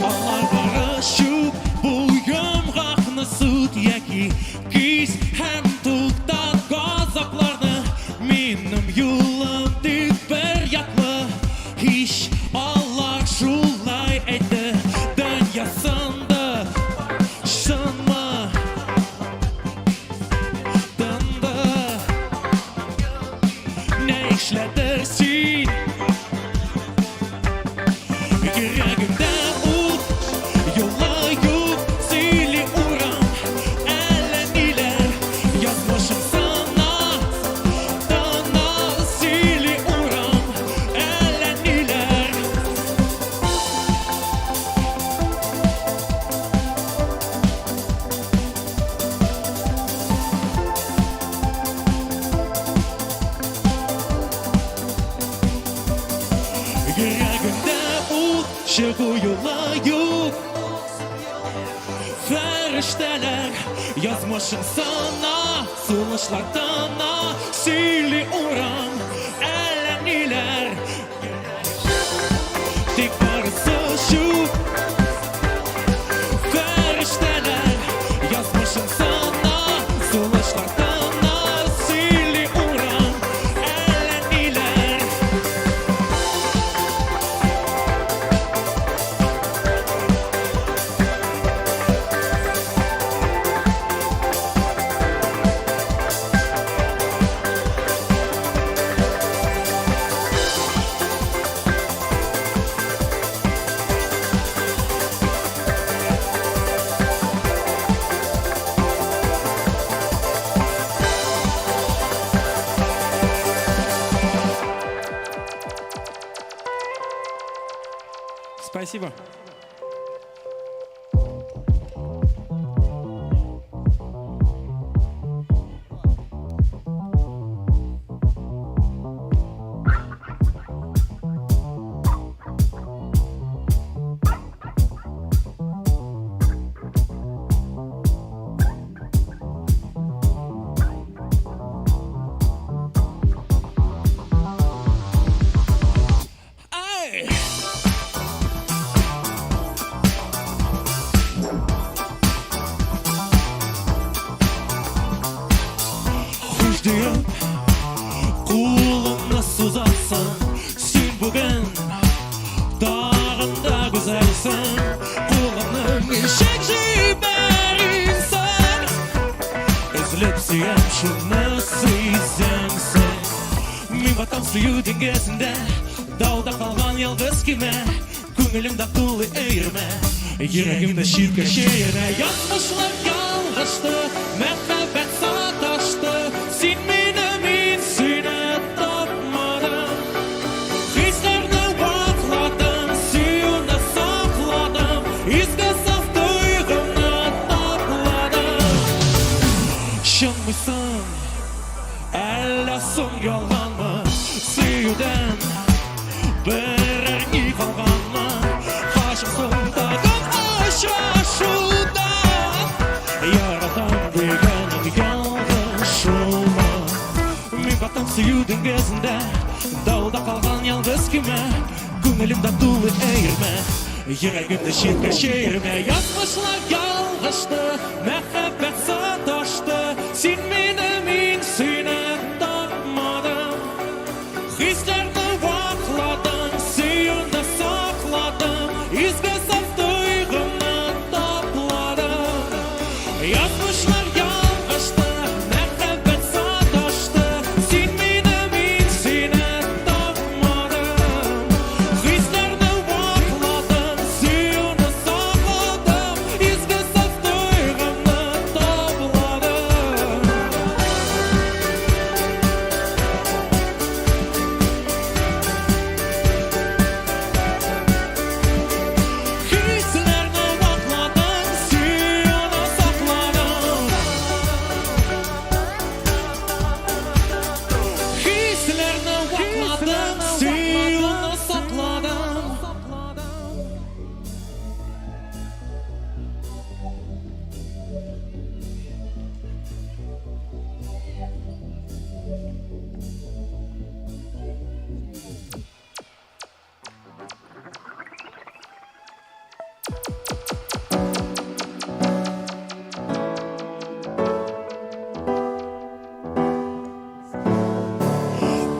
Алар бары чүп бу йомгакны сүт яки кис һәм туктат газапларны Минем юлым тик бер яклы һич алар шулай әйтте Дөнья сынды чынмы тынды Нишләдер син Йөрәгемдә ут, юлы юк, сөйли урам Әллә ниләр, язмышым сына Тына, сөйли урам, әллә ниләр Йөрәгемдә ут, чыгу юлы юк Фәрештәләр язмышын сына Сулышлар тына, сөйли урам Әллә ниләр Тик барысы чүп Фәрештәләр язмышын
Спасибо.
Ай! Хуш диеп, кулыңны сузасың, син бүген тагын да гүзәлсең. Кулыңны ничек җибәрисең? Өзелеп сөям, шуны сизәмсең. Мин батам сөю диңгезендә, Дауда калган ялгыз көймә, Күңелемдә тулы өермә, Йөрәгемдә читкә чөермә. Язмышлар ялгышты, Мәхәббәт саташты, Син мине, мин сине тапмадым. Хисләрне вакладым, сөюне сакладым, Изге саф тойгымны тапладым. Чынмыйсың, әллә соң ялганмы? Сөюдән берәр ни калганмы? Качып тагын очрашудан, Яратам дигәнең ялгышума? Мин батам сөю диңгезендә, Дауда калган ялгыз көймә, Күңелемдә тулы өермә, Йөрәгемдә читкә чөермә. Язмышлар ялгышты, Мәхәббәт саташты, Син мине, мин сине тапмадым. Хисләрне вакладым, сөюне сакладым, Изге саф тойгымны тапладым. Язмышлар ялгышты, мәхәббәт саташты, Син мине, мин сине тапмадым. Хисләрне вакладым, сөюне сакладым, Изге саф тойгымны тапладым. Хисләрне вакладым, сөюне сакладым. Хисләрне вакладым, сөюне сакладым.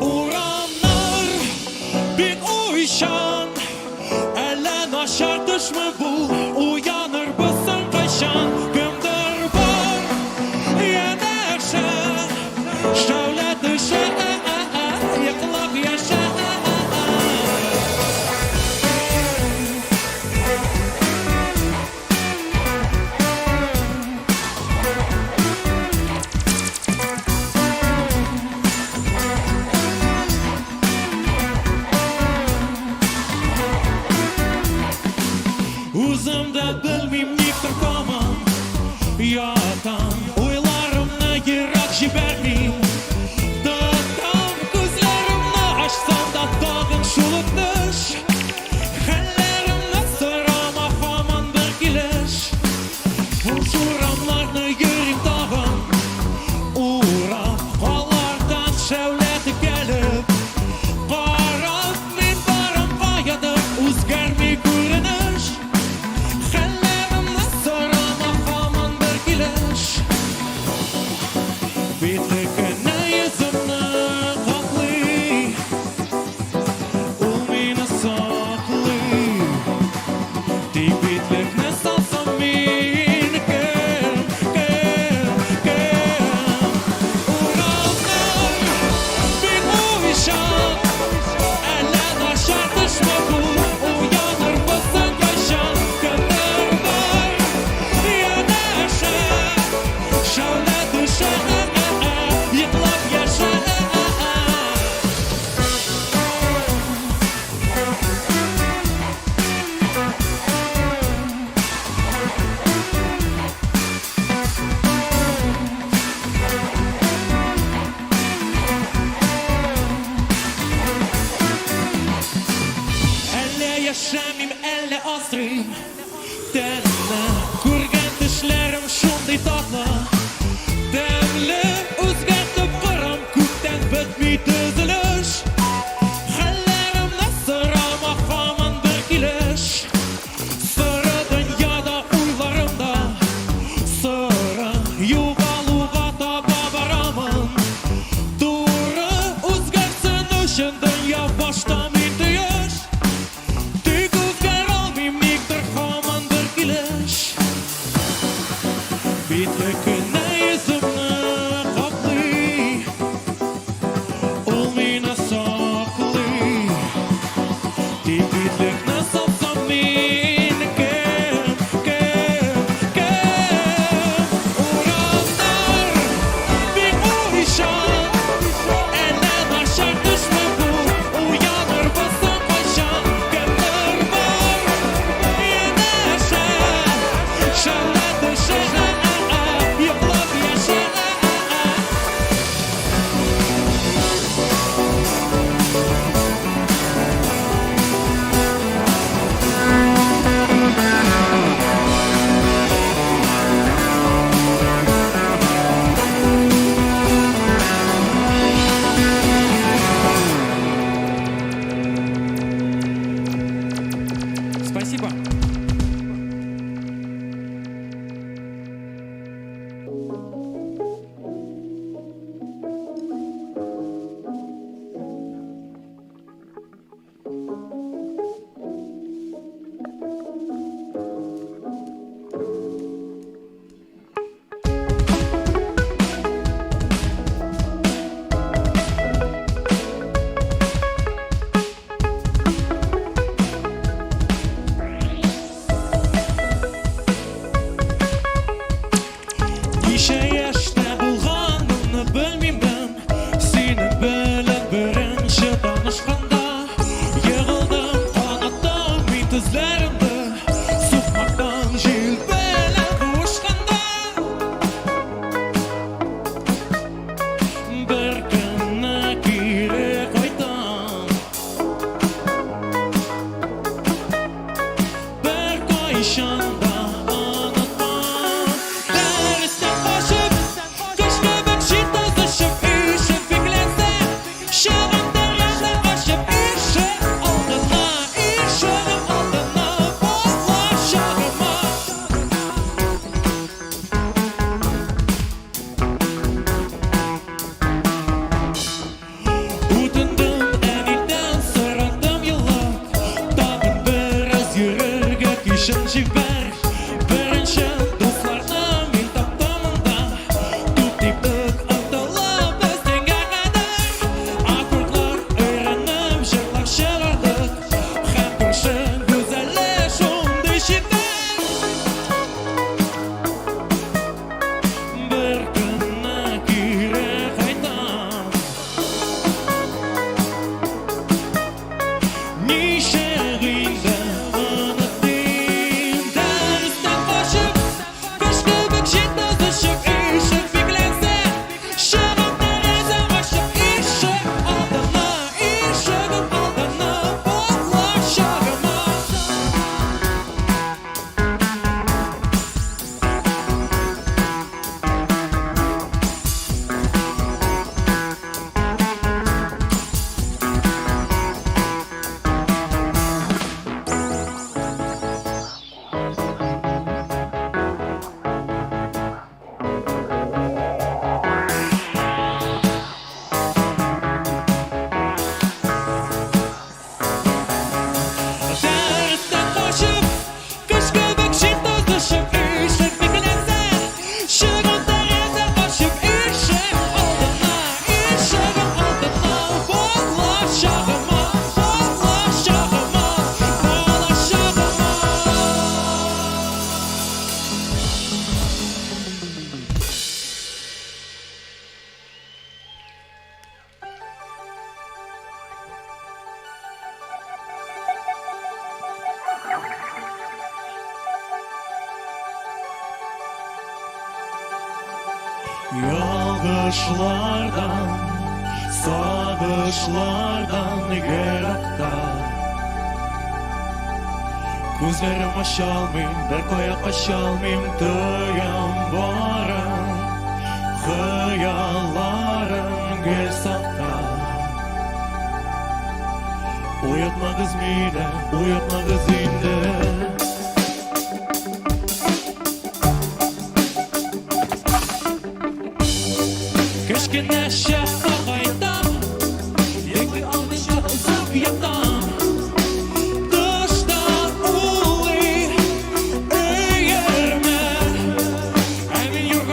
Урамнар бик уйчан, Әллә начар төшме бу? Уянырбызсың кайчан? Кемдер бар янәшә, Шәүлә төшә, йоклап яшә. Үзем дә белмим, ник торкамын, Ятам, уйларымны ерак җибәрмим. Тотам күзләремне ачсам да тагын шул ук төш. Хәлләремне сорама, һаман бер килеш. Буш урамнарны йөрим тагын урап, Алардан шәүлә текәлеп Карап мин барам каядыр, үзгәрми күренеш. Хәлләремне сорама, һаман бер килеш. Битлегенә йөземне каплый, Ул мине саклый. Тик битлекне салсам мин кем, кем, кем? Урамнар бик уйчан, Әллә начар төшме бу? Уянырбызсың кайчан? Кемдер бар янәшә, Шәүлә төшә, Битлек кенә йөземне каплый, Ул мине саклый. Тик битлекне сапсам мин кем, кем, кем? Урамнар бик уйчан, Әллә начар төшме бу? Уянырбыз соң кайчан? Кемнәр бар янәшә? Шәүлә төшә, йоклап яшә.
Спасибо.
Ничә яшьтә булганымны белмимен, Синең белән беренче танышканда. Егылдым, канаттым мин тезләремне, Сукмактан җил белән куышканда. Бер көнне кире кайтам, Беркайчан да онытмам. Дәрестән качып, Кош кебек җил тузышып, Ишек бикләнсә, Чыгам тәрәзә ачып, Ишек алдына, Ишегем алдына, Бала чагыма. Үтендем әнидән, сорадым елап, Тагын бераз йөрергә кичен җибәр. Беренче дусларны мин таптым монда, Туп типтек омтылып без төнгә кадәр. Аккордлар өйрәнеп җырлар чыгардык, Һәм күрше гүзәле шундый чибәр. Бер көнне кире кайтам, Ничек инде онытыйм? Дәрестән качып, Кош кебек җил тузышып, Ишек бикләнсә, Чыгам тәрәзә ачып, Ишек алдына, Ишегем алдына, Бала чагыма. Дәрестән качып, Кош кебек җил тузышып, Ишек бикләнсә, Чыгам тәрәзә ачып, Ишек алдына, Ишегем алдына, Бала чагыма, бала чагыма, бала чагыма. Ялгышлардан, сагышлардан еракта. Күзләрем ачалмыйм, бер кая качалмыйм, Тоям барын, хыялларым гел сакта. Уятмагыз мине, уятмагыз инде. Кечкенә чакка кайтам, Йоклый алмыйча озак ятам. Тышта улый өермә, Ә мин юрган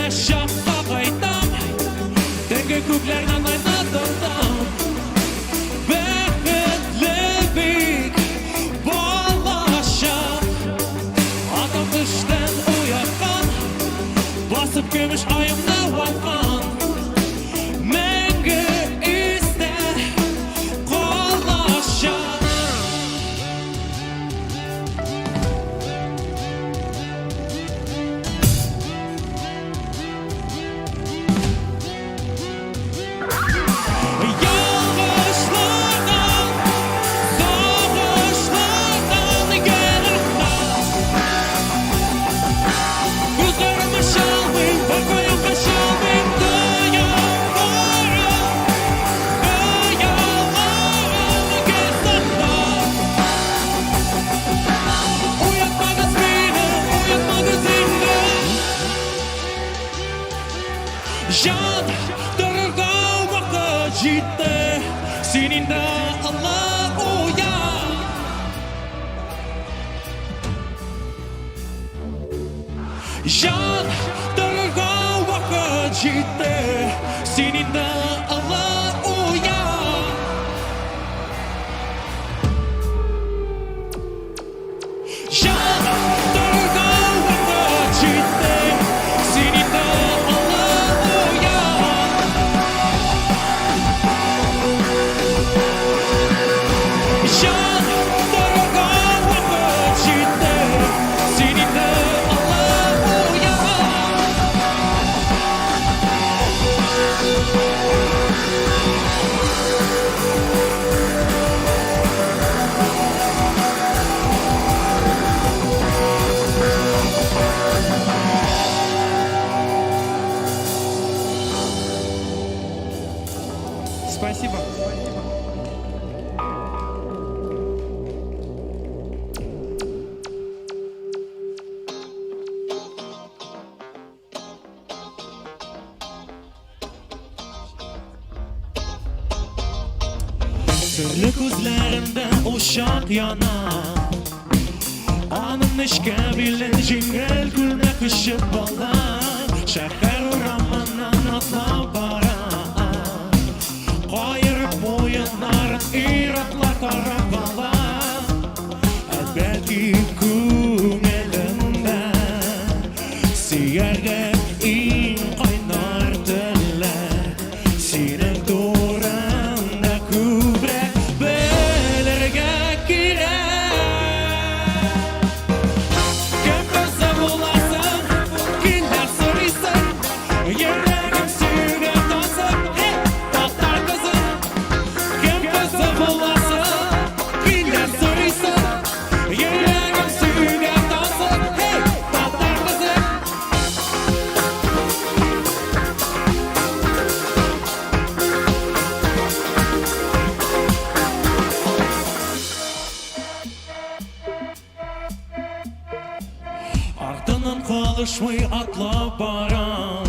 Кечкенә чакка кайтам, Төнге күкләрнең айна тотам. Бәхетле бик балачак. Атам төштән уяткан, Басып көмеш аемны ваткан. Мәңге истә калачак. Ялгышлардан, сагышлардан еракта. Күзләрем ачалмыйм, беркая качалмыйм, тоям барын, хыялларым гел сакта. Уятмагыз мине, уятмагыз инде. Җан торырга вакыт җитте, син инде алла уян. Җан торырга вакыт җитте, син инде алла уян. Җан торырга вакыт җитте, син инде алла уян. Җан торырга вакыт җитте, син инде алла уян.
Спасибо.
Серле күзләрендә учак яна. Аның нечкә билен җиңел күлмәк кочып ала. Шәһәр урамыннан атлап бара. Каерып муеннарын ир-атлар карап ала. Ә бәлки күңелендә сөяргә иң кайнар теләк. Синең турында күбрәк белергә кирәк. Кем кызы буласың, килә сорыйсың. Йөрәгем сөюгә тасып, эй, татар кызы. Кем кызы буласың, килә сорыйсың. Йөрәгем сөюгә тасып, эй, татар кызы. Артыннан калышмый атлап барам.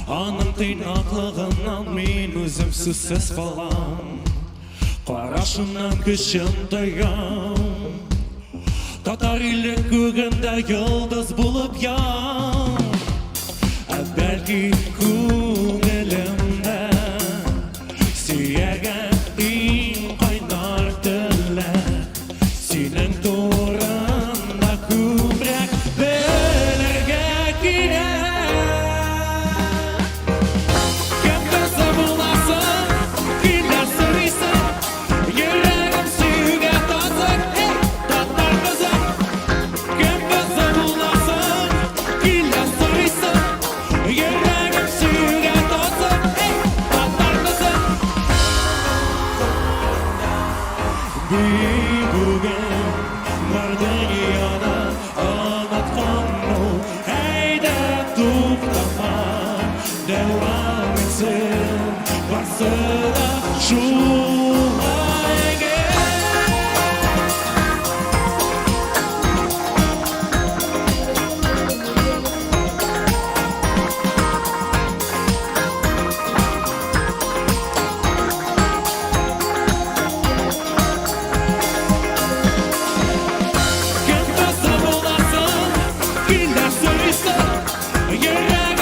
Аның тыйнаклыгыннан мин үзем сүзсез калам. Карашыннан көчен тоям. Татар иле күгендә йолдыз булып ян. Ә бәлки күңелемдә сөяргә иң кайнар теләк. Синең турында күбрәк белергә кирәк. Кем кызы буласың, килә сорыйсың. Йөрәгем сөюгә тасып, эй, татар кызы. Кем кызы буласың, килә сорыйсың. Йөрәгем сөюгә тасып, эй, татар кызы. Бии бүген бар дөньяны оныткан ул. Әйдә туктама, дәвам итсен, барсы да шулай гел. Кем кызы буласың, килә сорыйсың. Йөрәгем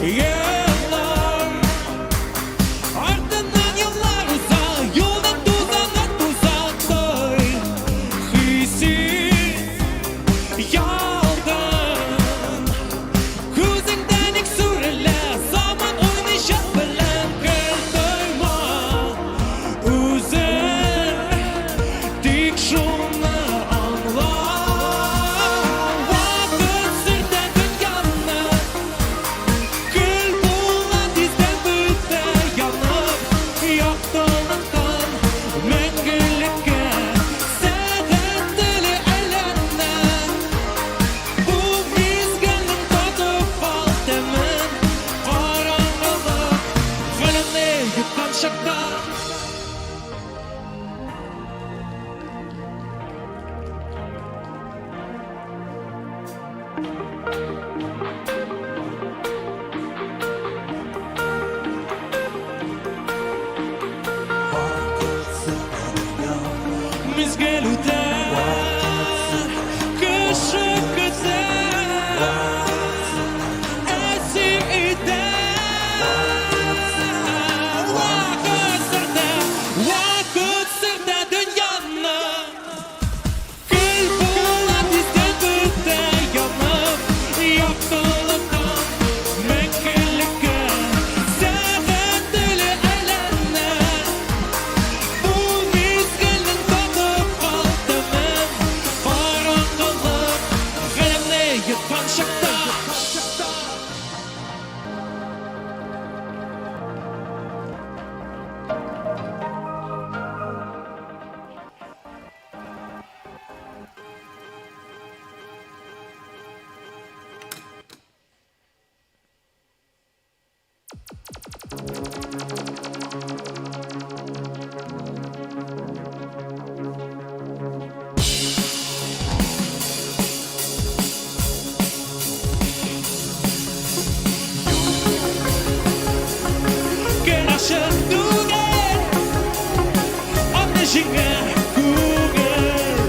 Еллар Артыннан еллар уза, юлның тузаны туза, той хисен ялган. Күзеңдә ник сүрелә, заман уйный җан белән, гел тойма үзен, тик шуны аңла. Вакыт сөртә дөньяны, көл була тиздән бетә янып, яктылыктан мәңгелеккә сәгать теле әйләнә. Бу мизгелнең татып ал тәмен, караңгылык галәмне йоткан чакта. Мизгел үтә, кеше көтә, әсир итә. Вакыт сөртә, вакыт сөртә дөньяны. Көл була тиздән бетә янып, яктылыктан мәңгелеккә сәгать теле әйләнә. Бу мизгелнең татып кал тәмен, караңгылык галәмне йоткан чакта. Гел ачык түгел, аны җиңә күңел.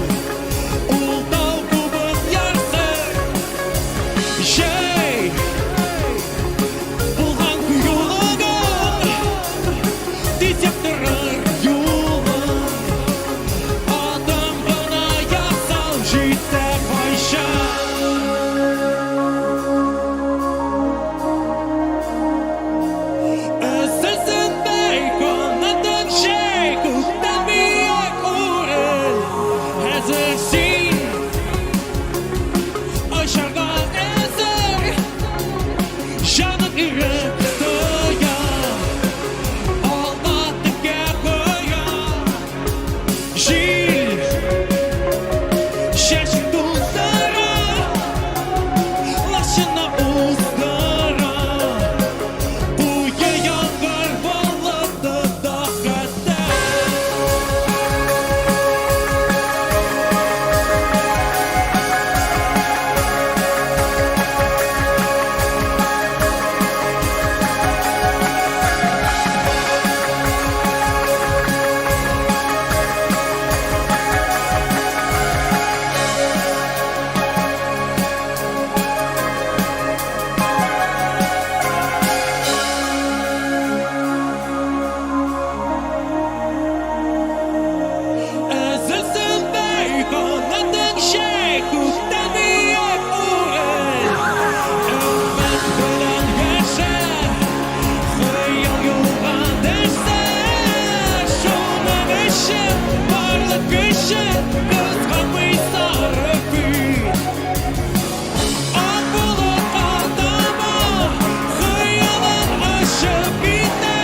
Ул тау кубып ярсыр, җәй булган юлыгың, тиз яктырыр юлың. Адым гына ясау җитә кайчан. Өзелсен канатың җәй, күктән биек үрел. Хәзер син очарга әзер, җаның ирек тоя, алда текә куя. Җил чәчен туздыра, лачынны уздыра. Куе яңгыр болыты да хәтта. Өзелсен канатың җәй, күктән биек үрел. Өмет белән яшә, хыял юлга дәшсә. Шуның өчен барлык көчен кызганмый сарыф ит. Ак болытка таба хыялың очып китә.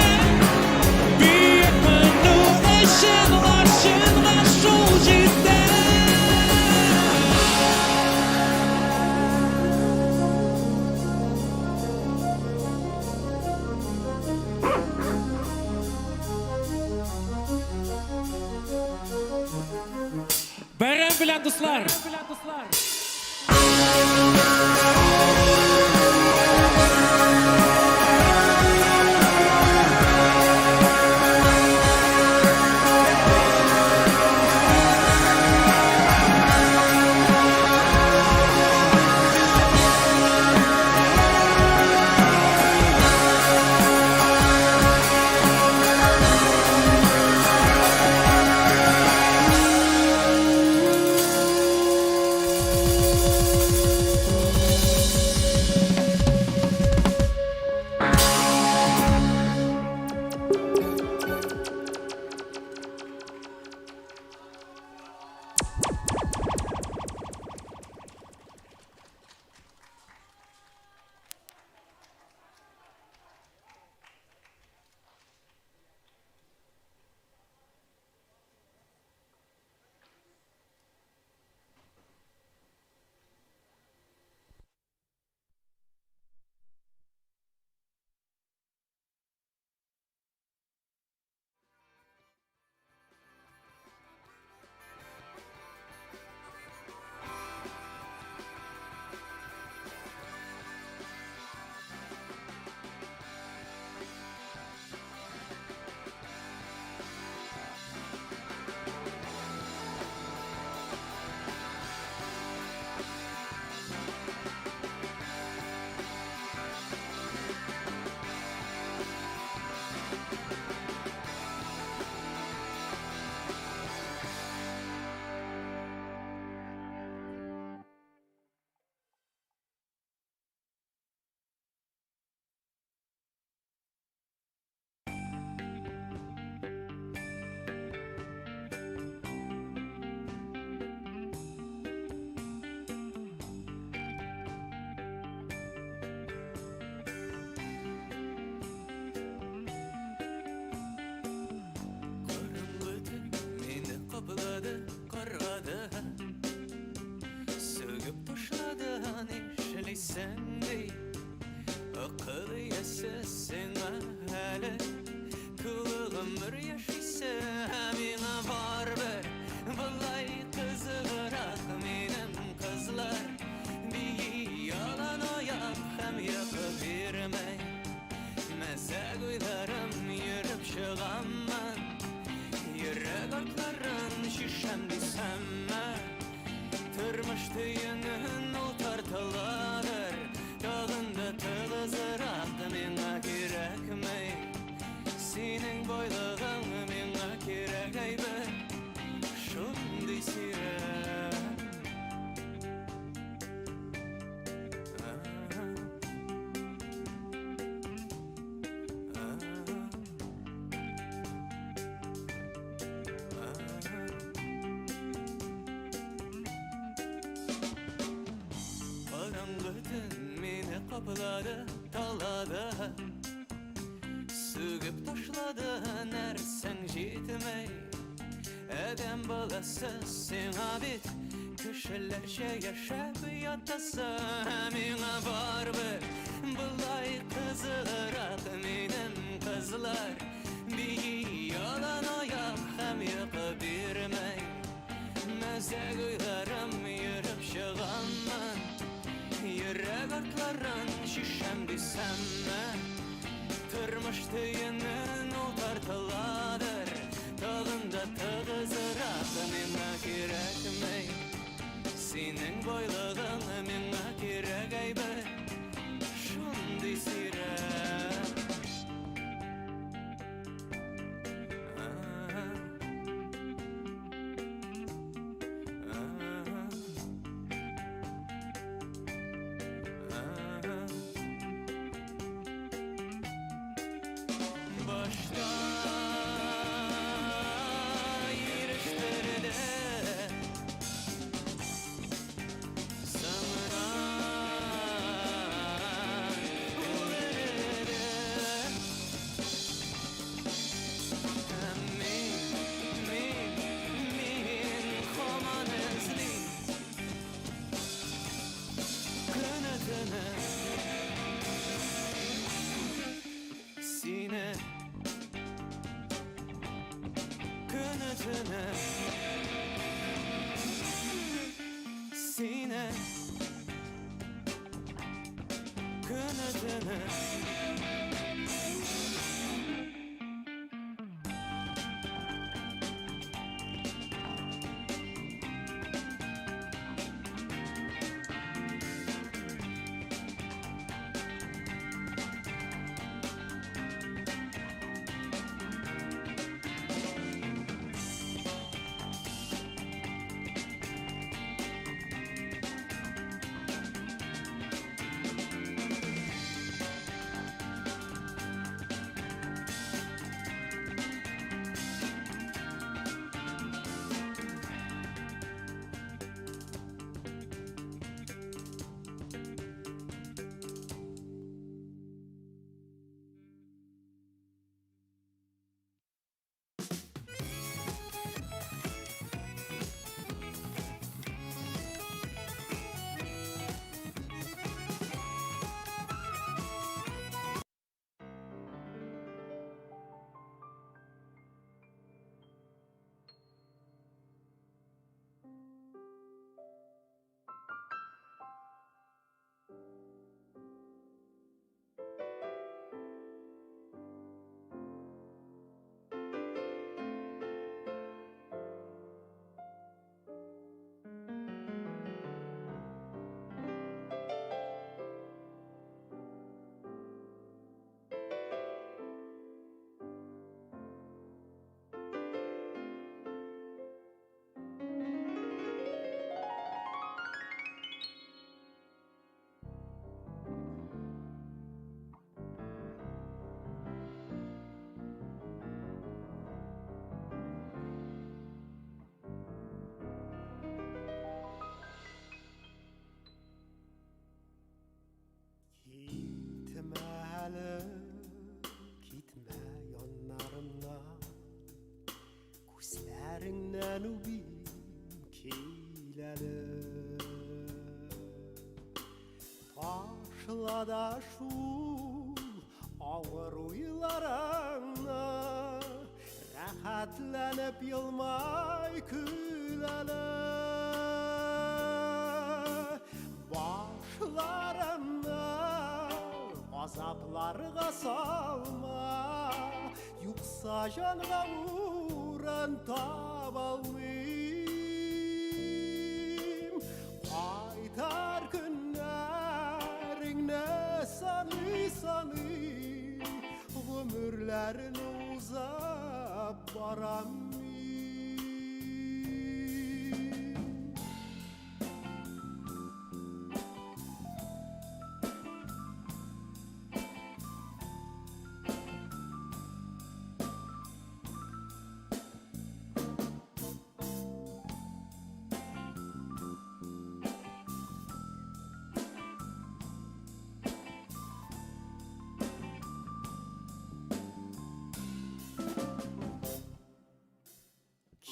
Биек менү өчен лачынга шул җитә. Бәйрәм белән, дуслар!
Ташлады, каргады. Сүгеп ташлады, нишлисең ди? Акыл иясе сиңа әле тулы гомер яшисе, ә миңа барыбер. Болай кызыграк минем кызлар бии ялан аяк һәм йокы бирмәй. Мәзәк уйларым йөреп чыгаммын. Йөрәк артларын чишәм дисәмме? Тормыш төенен ул тартыладыр. Тагын да тыгызрак миңа кирәкми. Синең байлыгың миңа кирәк әйбер. Шундый сирәк. Караңгы төн мине каплады, талады. Сүгеп ташлады, нәрсәң җитмәй. Адәм баласы сиңа бит кешеләрчә яшәп ятасы, ә миңа барыбер. Болай кызыграк минем кызлар бии ялан аяк һәм йокы бирмәй. Мәзәк уйларым йөреп чыгаммын. Йөрәк артларын чишәм дисәмме? Тормыш төенен ул тартыладыр. Тагын да тыгызрак миңа кирәкми. Синең байлыгың миңа кирәк әйбер. Шундый сирәк. Башта ирештерде, соңыннан ул эреде. Һәм мин, мин, мин һаман эзлим. Көне-төне сине, көне-төне сине, көне-төне.
Китмә әле, китмә яннарымнан, Күзләреңнән үбим. әле. Ташла да шул авыр уйларыңны, рәхәтләнеп елмай көл әле. Башларыңны газапларга салма, юкса җанга урын табалмыйм. Кайтар көннәреңне саный-саный, гомерләрне узып барам мин.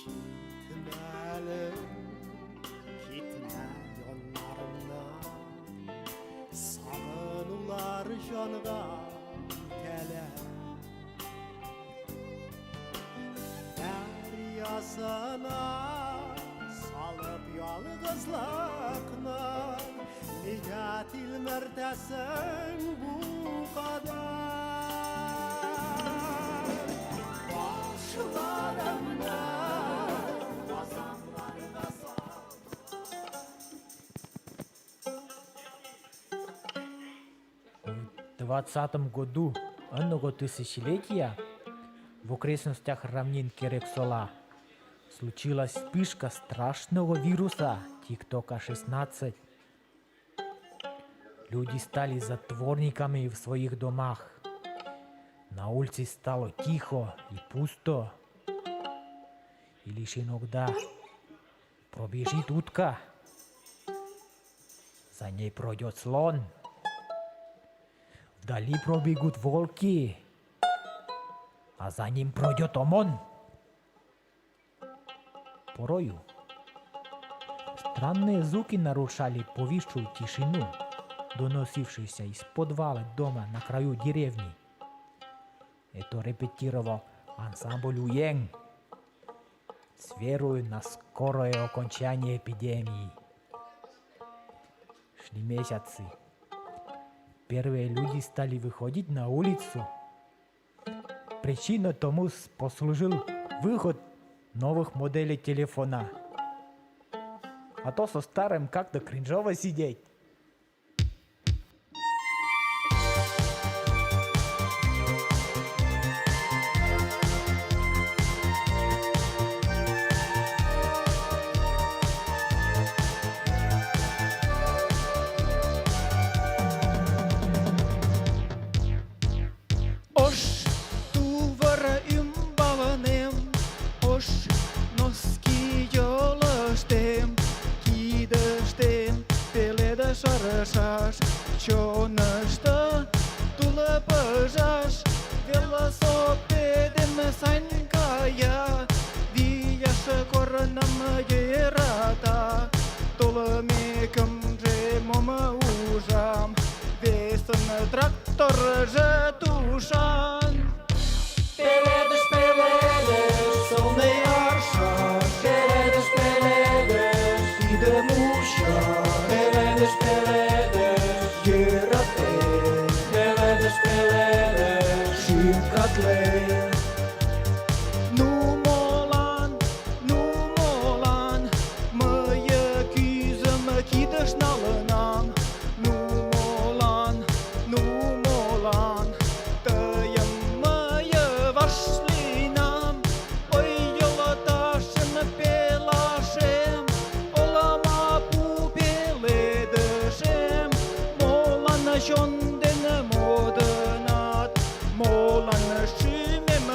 Китмә әле, китмә яннарымнан, Сагынулар җанга үтәләр. Дәрьясына салып ялгызлыкны, Нигә тилмертәсең бу кадәр? Башларымны газапларга
В 20 году одного тысячелетия в окрестностях равнин Керексола случилась вспышка страшного вируса ТикТока 16. Люди стали затворниками в своих домах. На улице стало тихо и пусто. И лишь иногда пробежит утка. За ней пройдет слон. Вдали пробегут волки, а за ним пройдет ОМОН. Порою странные звуки нарушали повисшую тишину, доносившуюся из подвала дома на краю деревни. Это репетировал ансамбль Уен с верою на скорое окончание эпидемии. Шли месяцы. Первые люди стали выходить на улицу. Причиной тому послужил выход новых моделей телефона. А то со старым как-то кринжово сидеть.
Ош тувыр ӱмбалнем, ош носки йолыштем, кидыштем пеледыш аршаш, чонышто тул пыжаш, велосипедем сайын кая, вияш корным йӧрата. Толмекемже мом ужам, весын тракторжо тушан. Пеледыш, пеледыш, сылне аршаш, пеледыш, пеледыш, тидым ужаш, пеледыш, пеледыш, йӧратем, пеледыш, пеледыш, шӱм катлем. Ну молан, ну молан, мые кӱзым кидыш налынам? Ну молан, ну молан, тыйым мые вашлийынам? Ой, йолташем, пелашем, олмапу пеледышем, молан чон дене модынат, молан шӱмем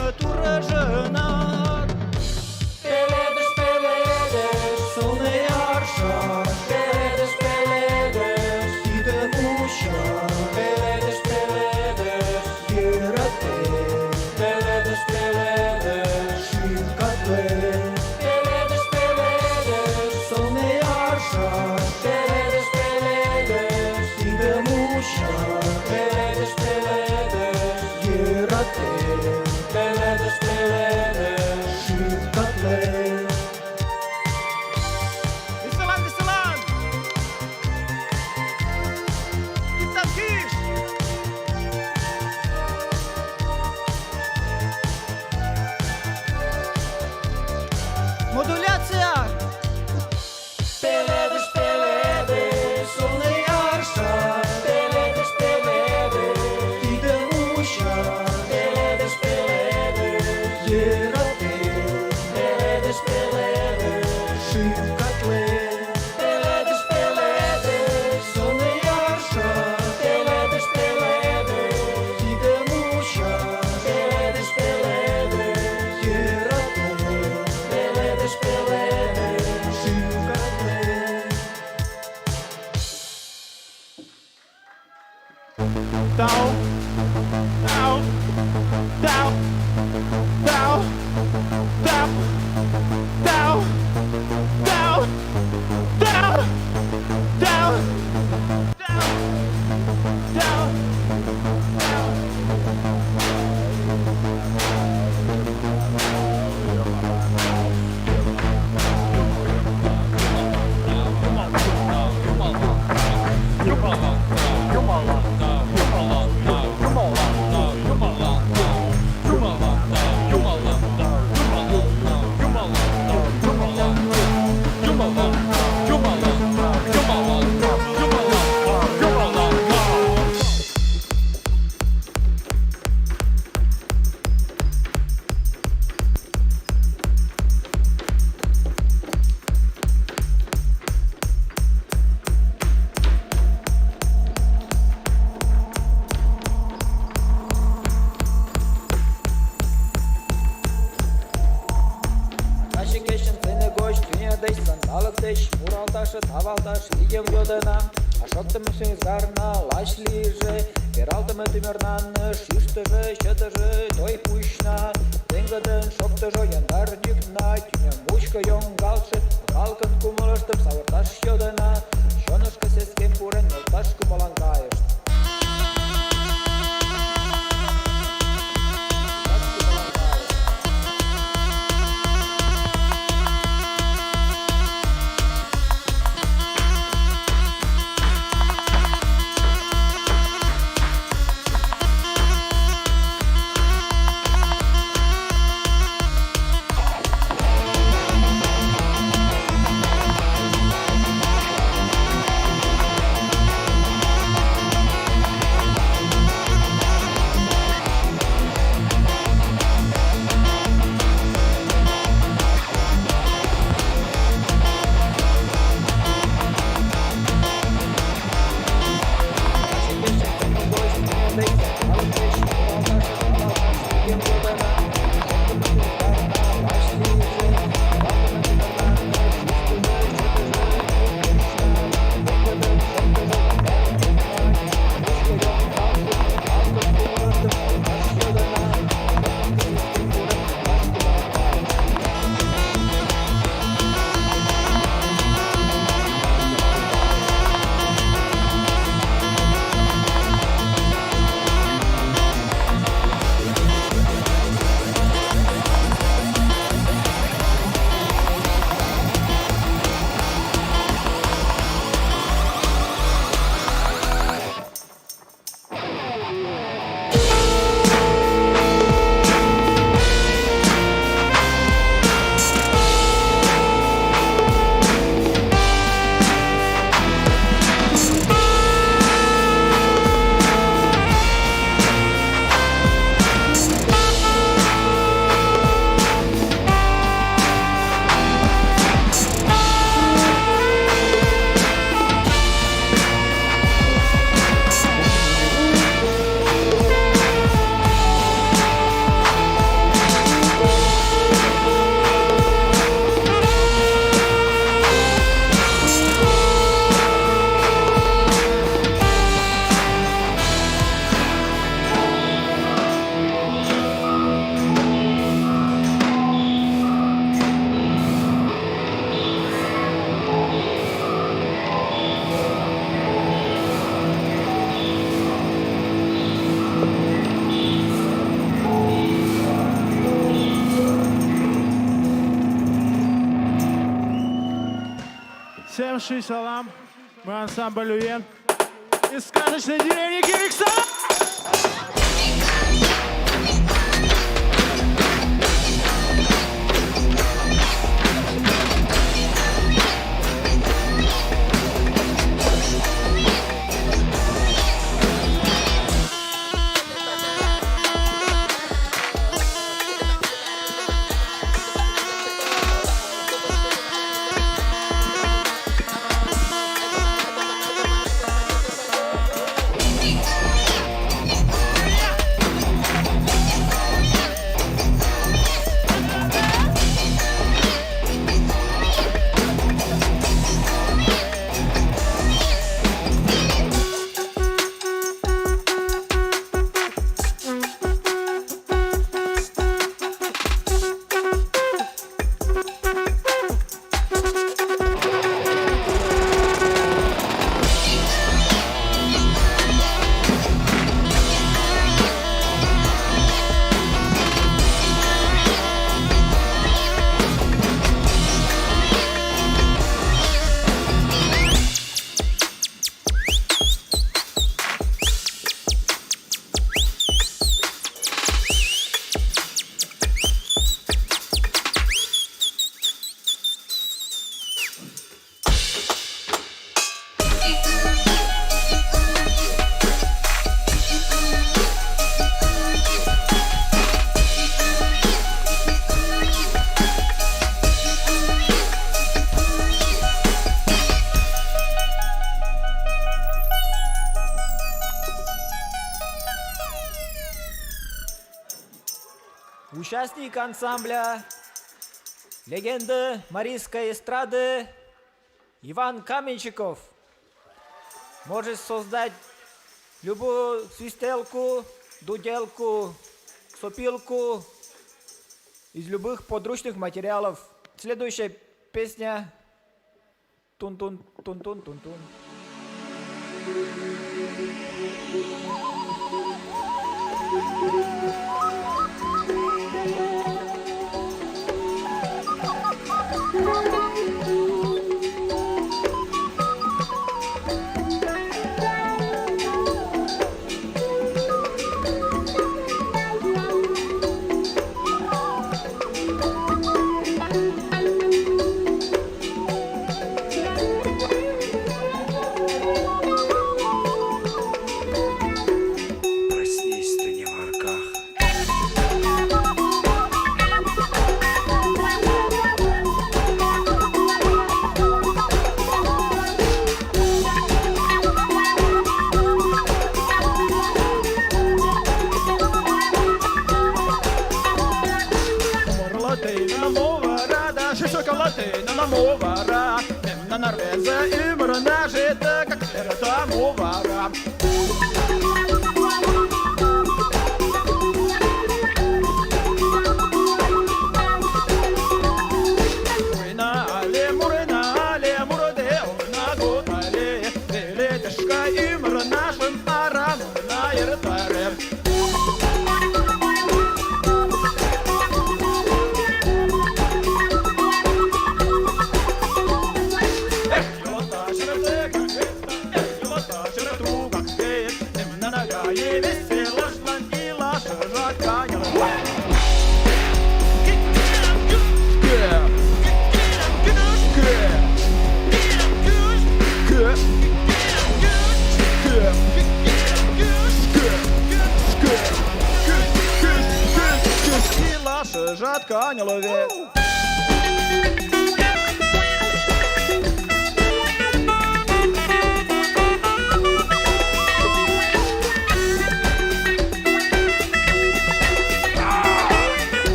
Йӧратем.
Пеледыш, пеледыш,
Шӱм катлен.
Веселан, веселан! Капитан Киш!
Модуляция!
Пеледыш, пеледыш,
Сылне арша,
пеледыш, пеледыш,
тиде уша,
пеледыш, пеледыш,
йӧратем.
Пеледыш, пеледыш,
Шӱм катлен.
Пеледыш, пеледыш,
Сылне арша,
пеледыш, пеледыш,
тиде муча,
пеледыш, пеледыш,
йӧратем.
Пеледыш, пеледыш,
Шӱм катлен.
Тау! Тау! Тау! Тау! Тау! Тау! Тау! Тау! Тау! Тау! Тау! Тау!
Таче кечын сцене гоч тӱня деч, сандалык деч муралташ, тавалташ игым йодынам. А шоктымо ӱзгарна лач лийже, пералтыме тӱмырнан шӱштыжӧ, чытыже той пучна. Пеҥгыдын шоктыжо яндар йӱкна, тӱня мучко йоҥгалтше калыкын кумылыштым савырташ йодына. Чонышко сескем пурен нӧлташ кумылан кайышт.
Thank
Всем ши салам. Мы ансамбль Уен из сказочной деревни Кирикса.
Участник ансамбля, легенда марийской эстрады Иван Каменщиков может создать любую свистелку, дуделку, сопилку из любых подручных материалов. Следующая песня «Тун-тун-тун-тун-тун-тун».
Проснись ты не в арках.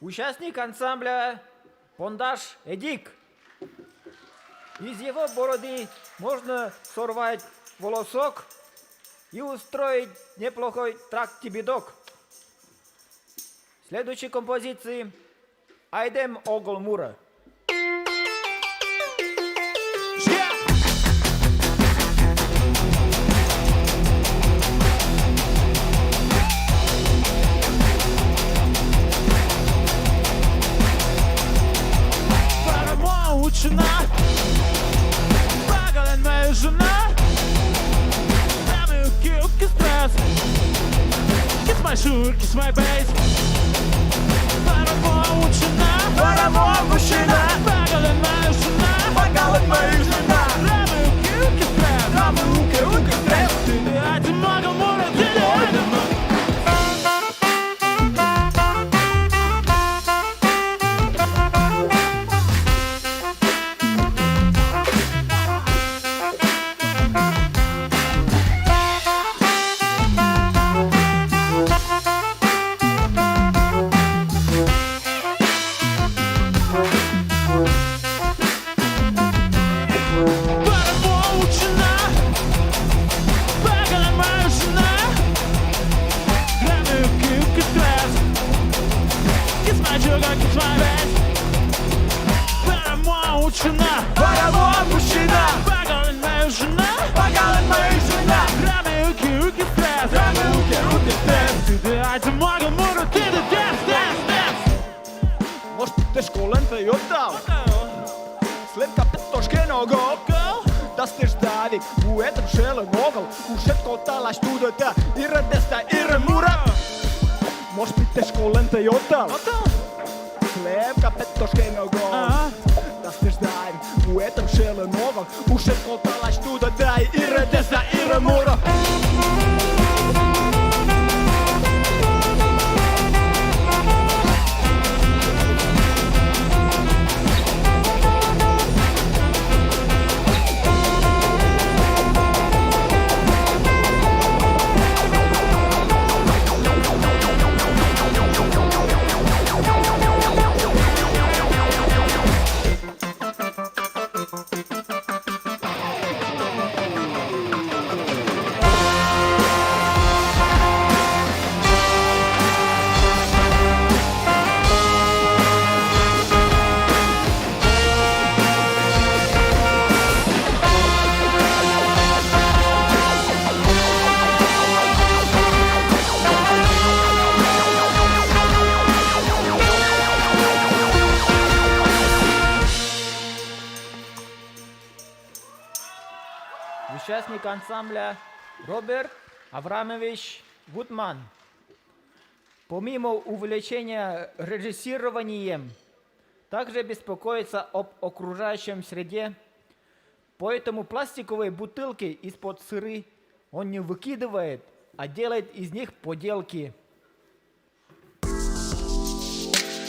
Участник ансамбля Пондаш Эдик. Из его бороды можно сорвать волосок и устроить неплохой трак-тибидок. Следующей композиции «Айдем Огол Мура».
Учена, Пагален моя жена, Dame kiss press, kiss my shoe, kiss my bass. Парамо учена,
Парамо учена,
Пагален моя жена,
Пагален моя жена,
Dame kiss press,
Dame kiss press.
Ты могу мура, ты
Участник ансамбля Роберт Аврамович Гутман. Помимо увлечения режиссированием, также беспокоится об окружающем среде, поэтому пластиковые бутылки из-под сыры он не выкидывает, а делает из них поделки.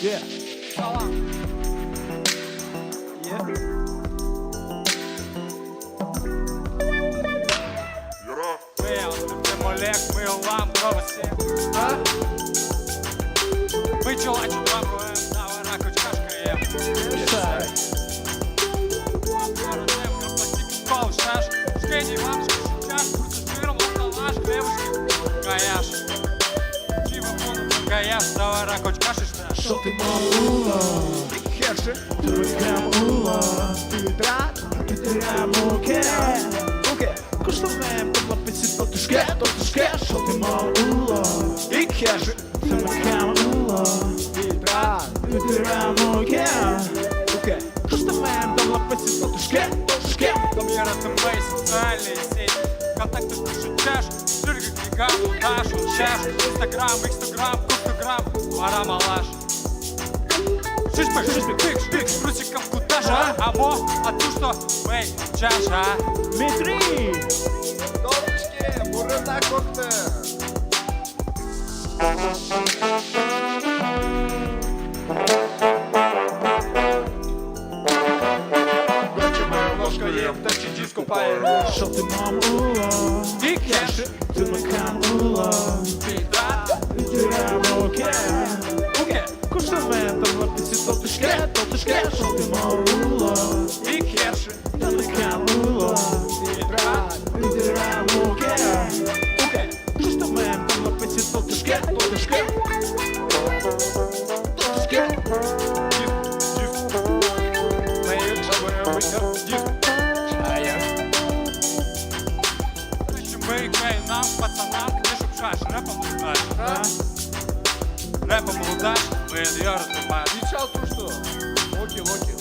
Yeah. Yeah.
Шо ты маула?
Херши.
Туркам ула.
Титра.
Титрамуке.
Уке.
Куштаме подлаписи тотушке, тотушке. Шо ты маула?
И херши.
Туркам ула.
Титра.
Титрамуке.
Уке.
Куштаме подлаписи тотушке, тотушке.
Социальные сети. Контакты чаш, нашу чаш, Инстаграм, Инстаграм, Кустаграм, пора малаш. Шишпик, шишпик, пик, пик, русиком куда же, а? Амо, а ту что, мэй, чаша.
Дмитрий!
Солнышки, мурына кокты.
Шо ты мамула?
И кеши.
Ты макамула. Тирамуке.
Уке.
Кушаме там лаписи тотушке, тотушке. Шо ты мамула?
И кеши.
Ты макамула. Тирамуке.
Локи.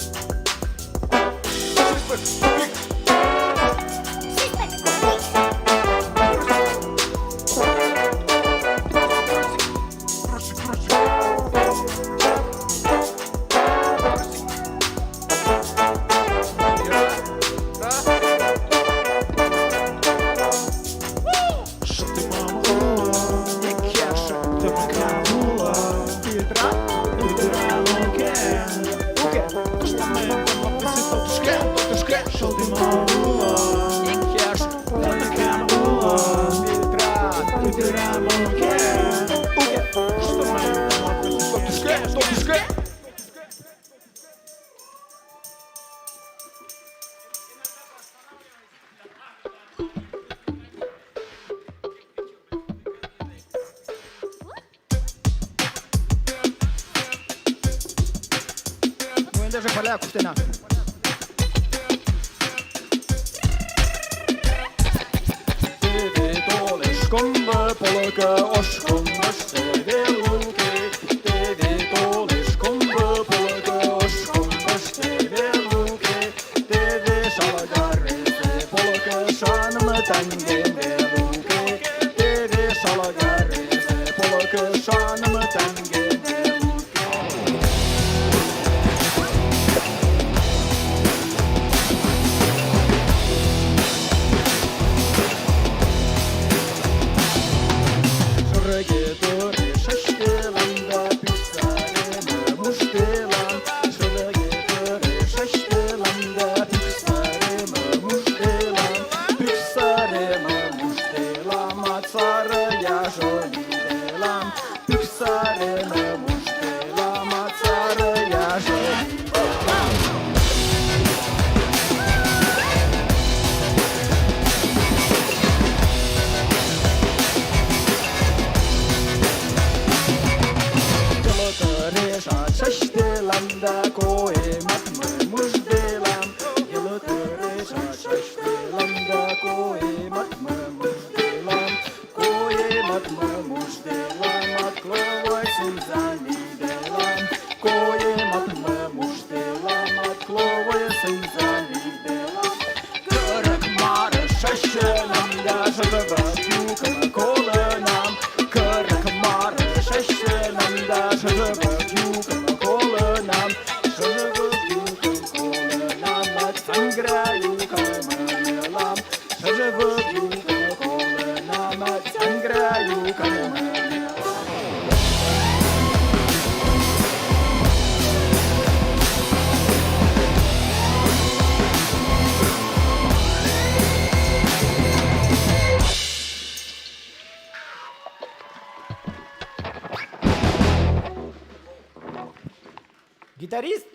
Гитарист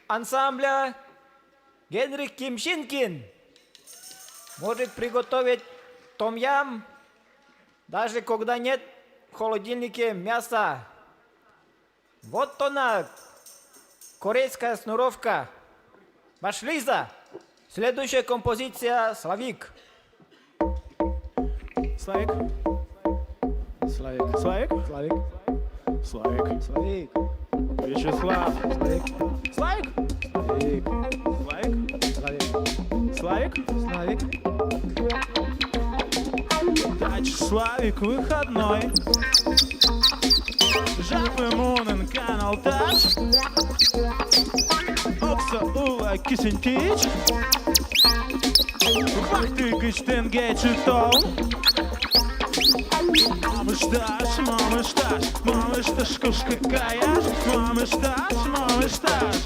ансамбля Генрих Кимщинкин может приготовить том-ям, даже когда нет в холодильнике мяса. Вот она, корейская сноровка. Башлиза. Следующая композиция «Славик».
Славик. Славик. Славик. Славик. Славик. Славик. Вячеслав. Славик. Славик. Славик. Славик. Славик. Славик. Тач, Славик, выходной. Жапы Мунен, канал Тач. Окса, Ула, Кисентич. Вахты, Гычтенге, Читол. Мамышташ, мамышташ, мамышташ, кушка каяш, мамышташ, мамышташ.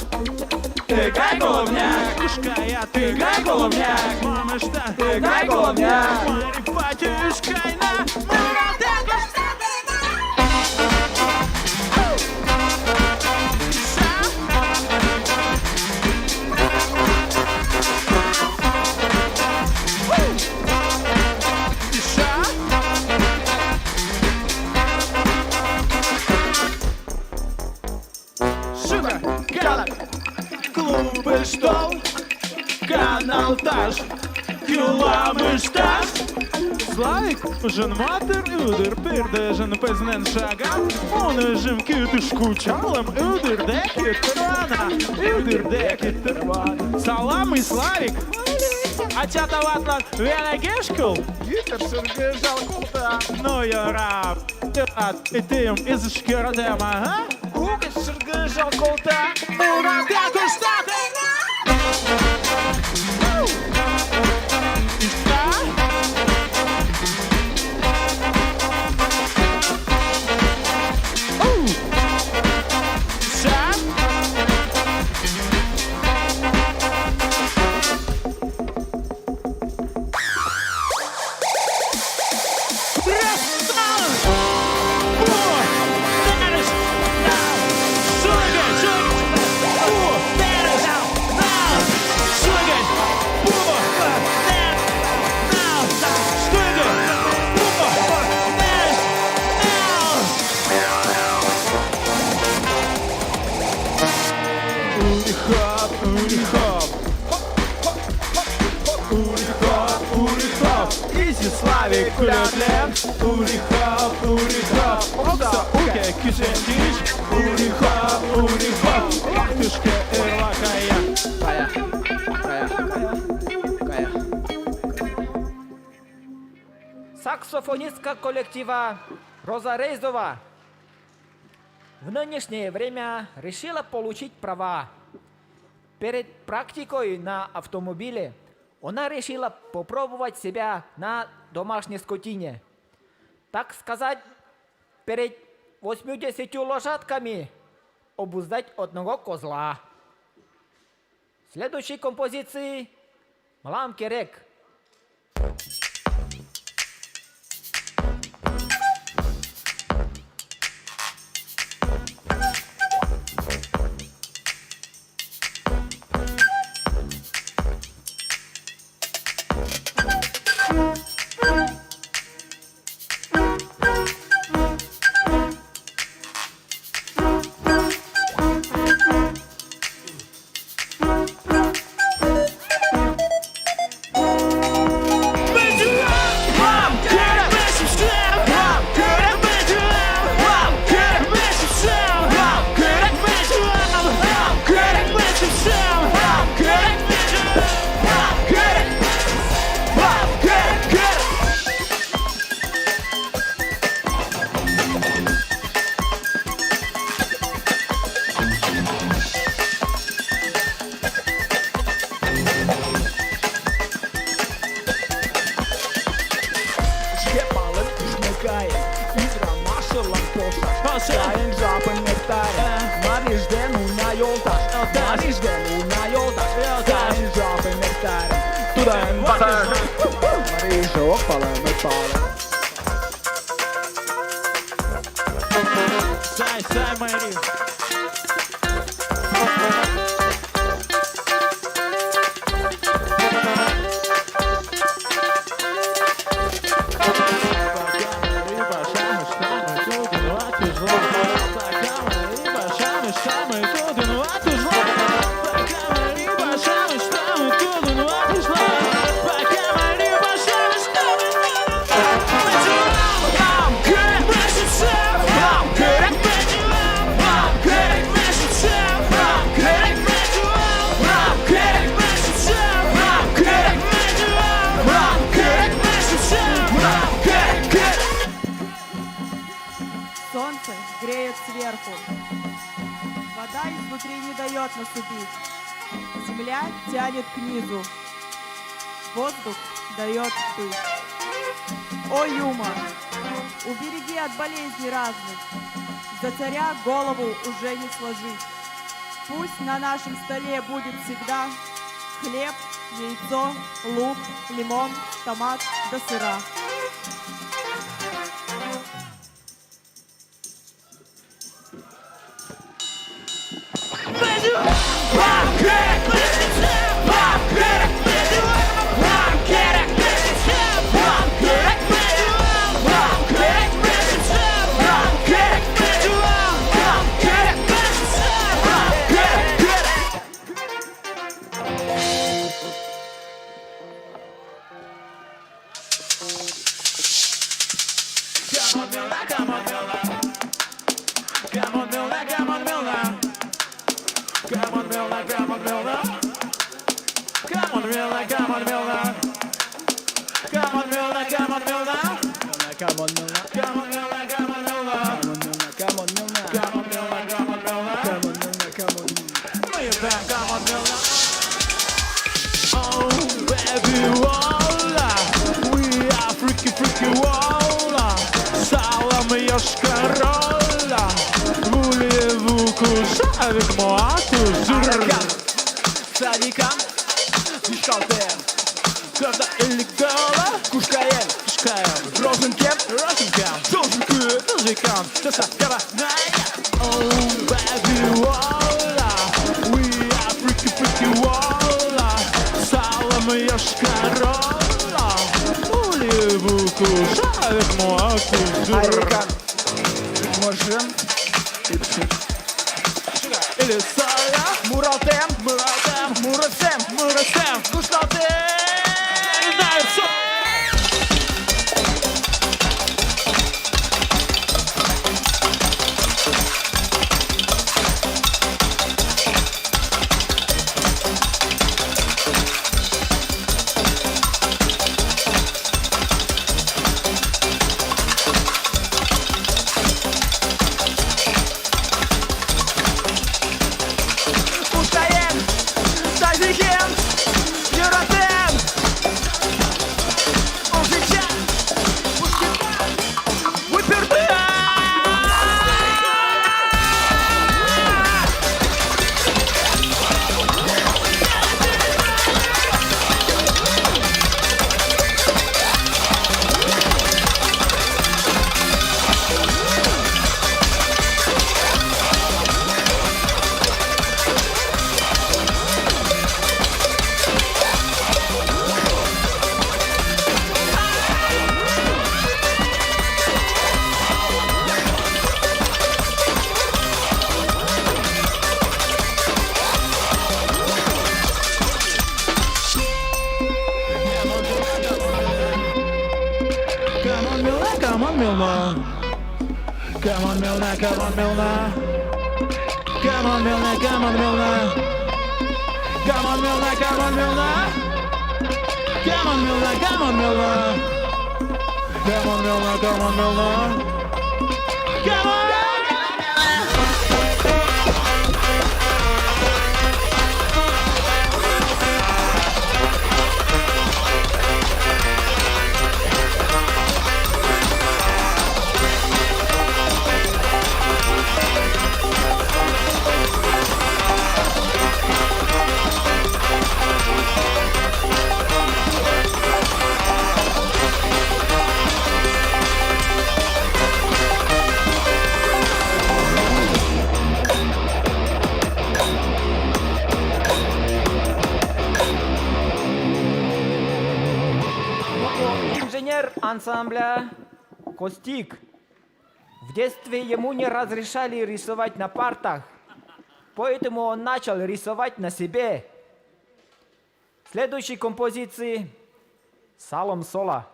Тыгай головняк, кушкая, тыгай головняк, мамышташ, тыгай головняк. Марифатюшкайна, Клубы, что? Канал Таш,
Юламышташ. Славик, жын матыр үдір пірді жын пізнен шаган, Оны жым күтіш кучалым үдірде кеттірвана, үдірде кеттірвана. Салам и Славик. Ачата ватлан велегешкл.
Итер шыргыжал колта.
Ну йора, итим из шкердем, ага.
Угыш шыргыжал колта.
Урада куштаты. Славик, кулетлем, урихап, урихап, окса, уке, кишен киш, урихап, урихап, лахтышке, эрлакая.
Кая, кая, кая, кая.
Саксофонистка коллектива Роза Рейзова в нынешнее время решила получить права. Перед практикой на автомобиле она решила попробовать себя на домашней скотине. Так сказать, перед 80 лошадками обуздать одного козла. Следующей композиции «Млам Керек».
Солнце греет сверху. Вода изнутри не дает наступить. Земля тянет к низу. Воздух дает быть. О, Юма, убереги от болезней разных. За царя голову уже не сложить. Пусть на нашем столе будет всегда хлеб, яйцо, лук, лимон, томат да сыра.
Come on, Milna. Come on, Milna, come on, Milna.
Come on, Milna.
Come on, Milna, come on, Milna.
Come on, Milna.
Come on, Milna, come on, Milna.
Come on, Milna, come on, Milna.
Мы back, come on, Milna. Oh, baby, voila. We are freaky, freaky, voila. Салам, Йошкар-Ола. Voulez-vous coucher avec moi toujours?
Садикам, Бишкалтем,
Когда или гола,
Кушкаем,
Кушкаем,
Розенкем,
Розенкем,
Должикем,
Должикем, Oh, baby, voila. We are freaky, freaky, voila. Салам, Йошкар-Ола. Voulez-vous coucher avec moi toujours?
Айрикан, Можем,
Или соля,
Муралтем,
Муралтем,
Мурасем,
Мурасем,
Кушталтем. Кушкаем, Тазикем, Юратем, Ужича, Пушкита, Выперты.
Come on, Milna, come on, Milna. Come on, Milna, come on, Milna. Come on, Milna, come on, Milna. Come on, Milna, come on, Milna. Come on, Milna, come on, Milna. Come on, Milna, come on, Milna. Come on!
Инженер ансамбля Костик. В детстве ему не разрешали рисовать на партах, поэтому он начал рисовать на себе. Следующей композиции «Салом Соло».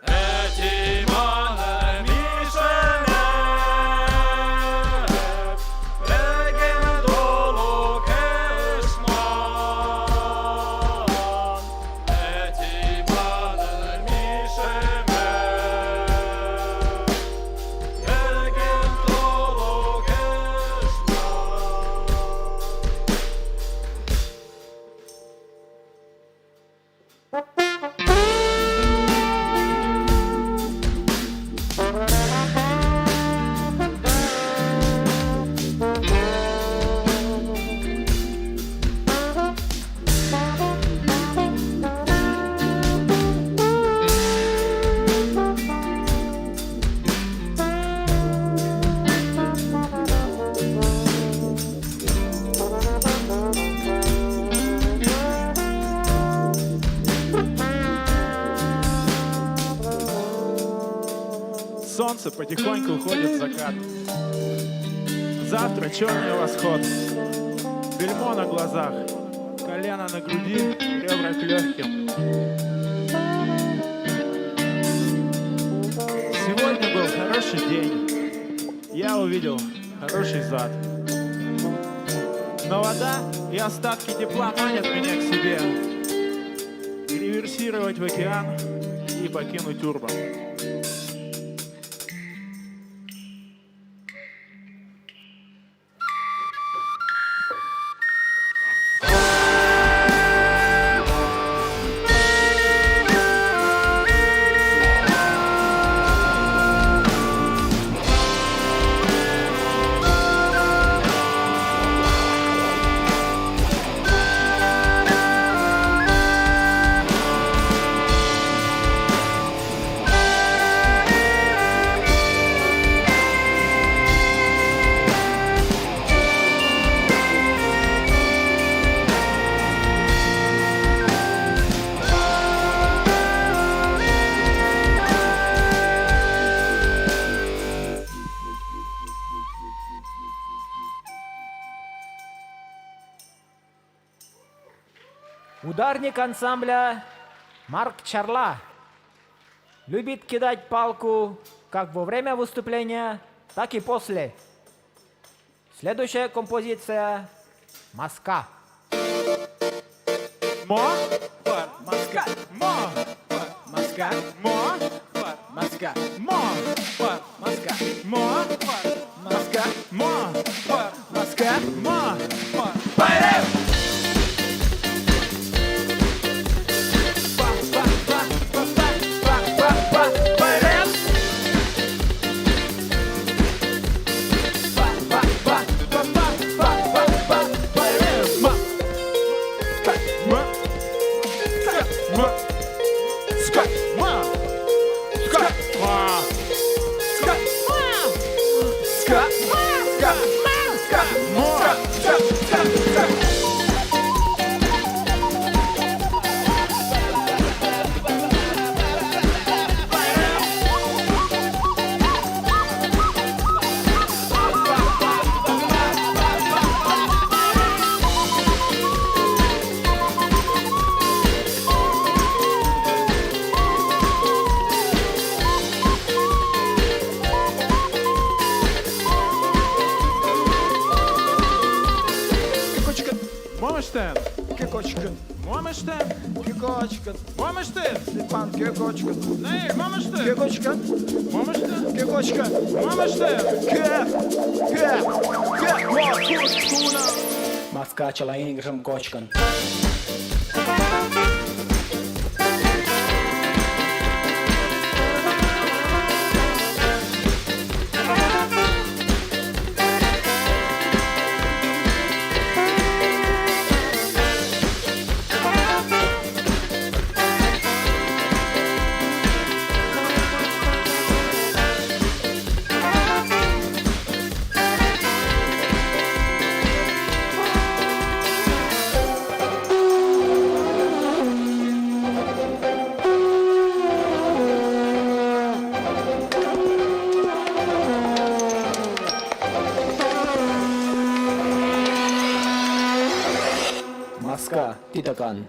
Эти Солнце потихоньку уходит в закат. Завтра черный восход. Бельмо на глазах, колено на груди, ребра к легким. Сегодня был хороший день. Я увидел хороший зад. Но вода и остатки тепла манят меня к себе. Реверсировать в океан и покинуть Урбан.
Ударник ансамбля Марк Чарла любит кидать палку как во время выступления, так и после. Следующая композиция «Маска».
Мо,
Маска,
мо,
Маска,
мо,
Маска,
мо,
Маска,
мо,
Маска,
мо,
Маска,
мо.
Байрам! Па-па-па-па-па-па-па-байрам! Па-па-па-па-па-па-па-байрам!
Ма, ма, ма, ска, ма, ска, ма,
Ска, ска, ска, ска,
мо.
ска, ска, ска.
Кокочка, Момештен,
Кекочка,
Момештен,
кекочка,
Момештен,
Степан, кекочка,
Ней, Момештен,
кекочка,
Момештен,
кекочка,
Момештен.
Ке, ке, ке, мо, куна.
Маска чалаингшым кочкын. Маска титакан.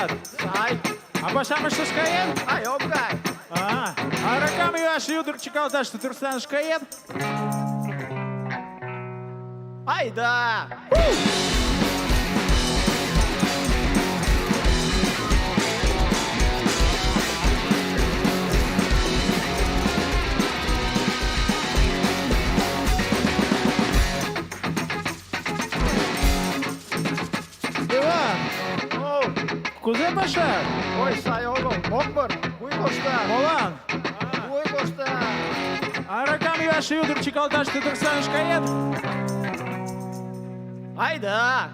Айбат.
Сай.
А пашам шашкает?
Ай, обгай.
А, аракам юаш юдыр чекалташ Татарстан шкает?
Ай, да.
Иван! Кузе паша?
Ой, сай огол. Мокбар. Куй кошта.
Молан.
Куй кошта.
Аракам юаш юдыр чекалташ Татарстан шкает?
Ай, да.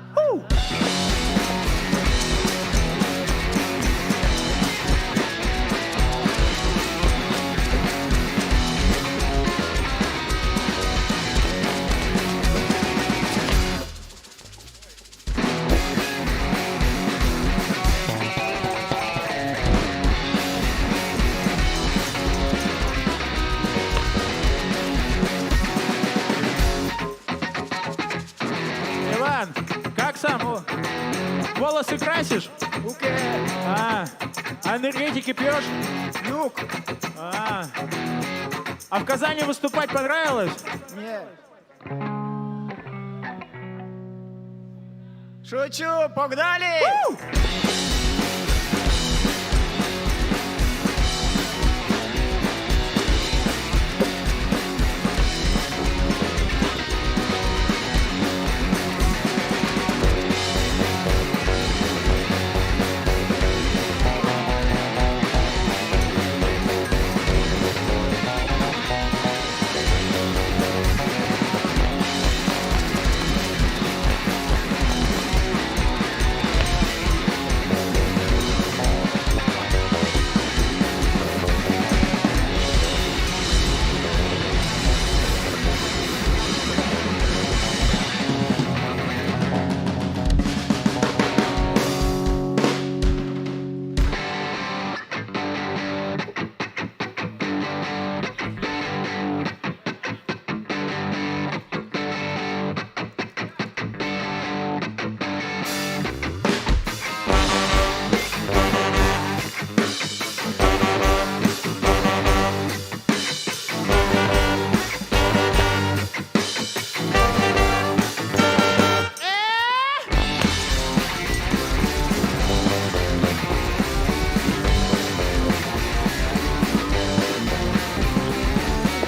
Иван, как сам? О, волосы красишь?
Уке.
А, а энергетики пьешь?
Юг.
А, а в Казани выступать понравилось?
Нет. Шучу, погнали!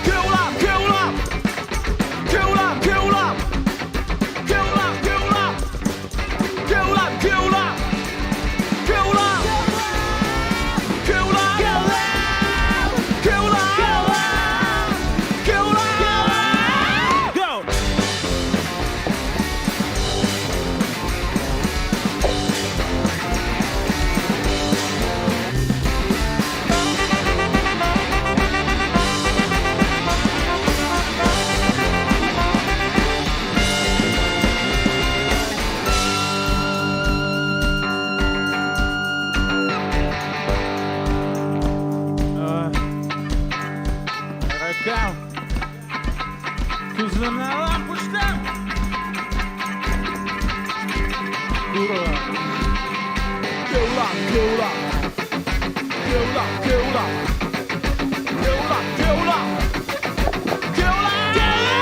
Кеулап, кеулап! Кеулап, кеулап! Кеулап, кеулап! Кеулап, кеулап! Кеулап! Кеулап! Кеулап! Кеулап!
Go! Ракам. Кузана лампушта. Курва.
Кеулап, кеулап! Кеулап, кеулап! Кеулап, кеулап! Кеулап!
Кеулап!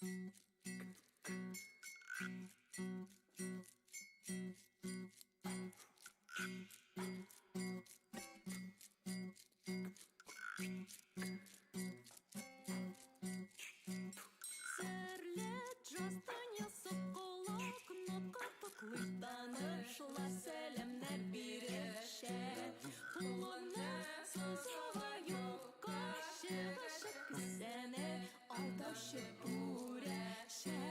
Серле джаз дөньясы колакны кытыклый, танышлар сәламнәр бирешә. Кулыңны сузуга юкка чыгышып кесәне алдаучы күрәшә.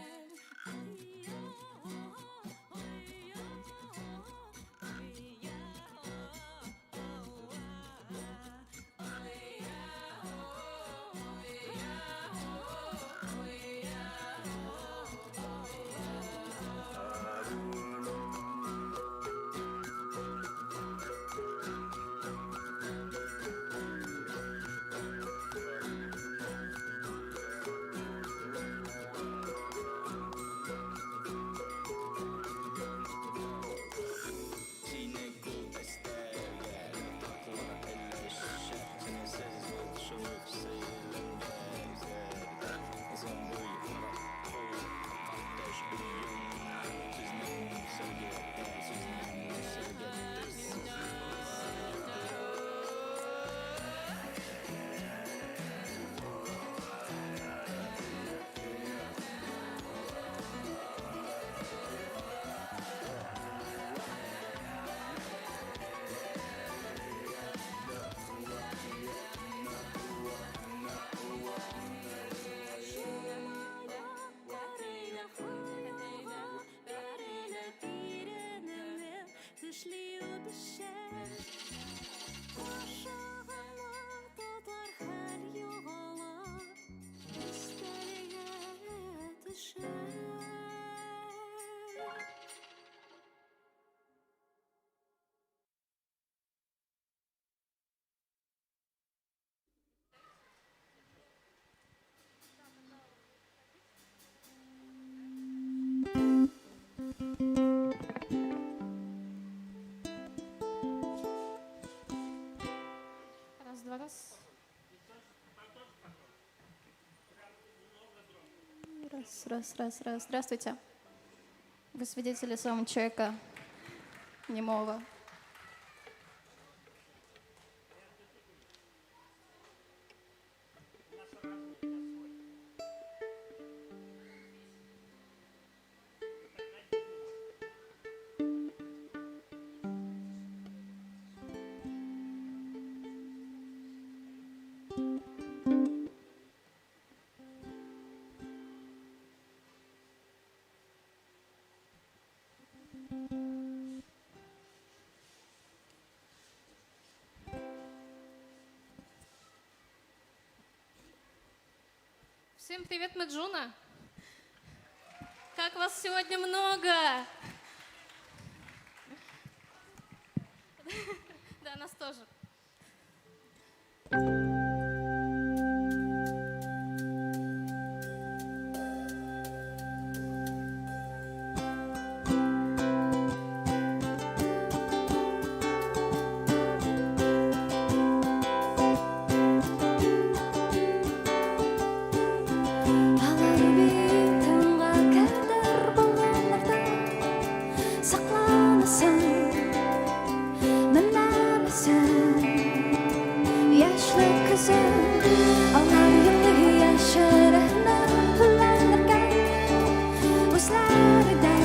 Сине күп өстәлгә татлы өләшеп, Синсез шуып сөйләнгән зәрдә. Озын буй, кул, катташ өем, Сүзнең сөлгедә, сүзнең сөлгедә.
Төшли үбешә Ашагына тотар хәл югала Өстәлгә төшә.
Раз, два, раз. Раз, раз, раз, раз. Здравствуйте. Вы свидетели саундчека немого.
Всем привет, мы Джуна. Как вас сегодня много! Да, нас тоже.
Алар бит таңга кадәр болыннарда сакланасың, менәмесең, яшьлек көзен. Алар елый яшеренеп үләннәргә, үзләре дә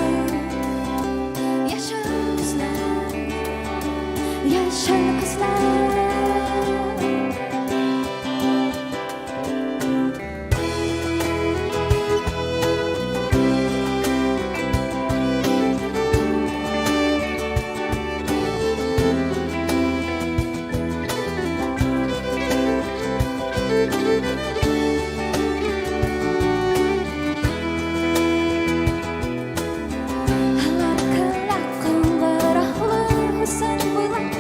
яшел күзләр, яшел күзләр. Алар көлә кыңгыраулы үзен буйлап.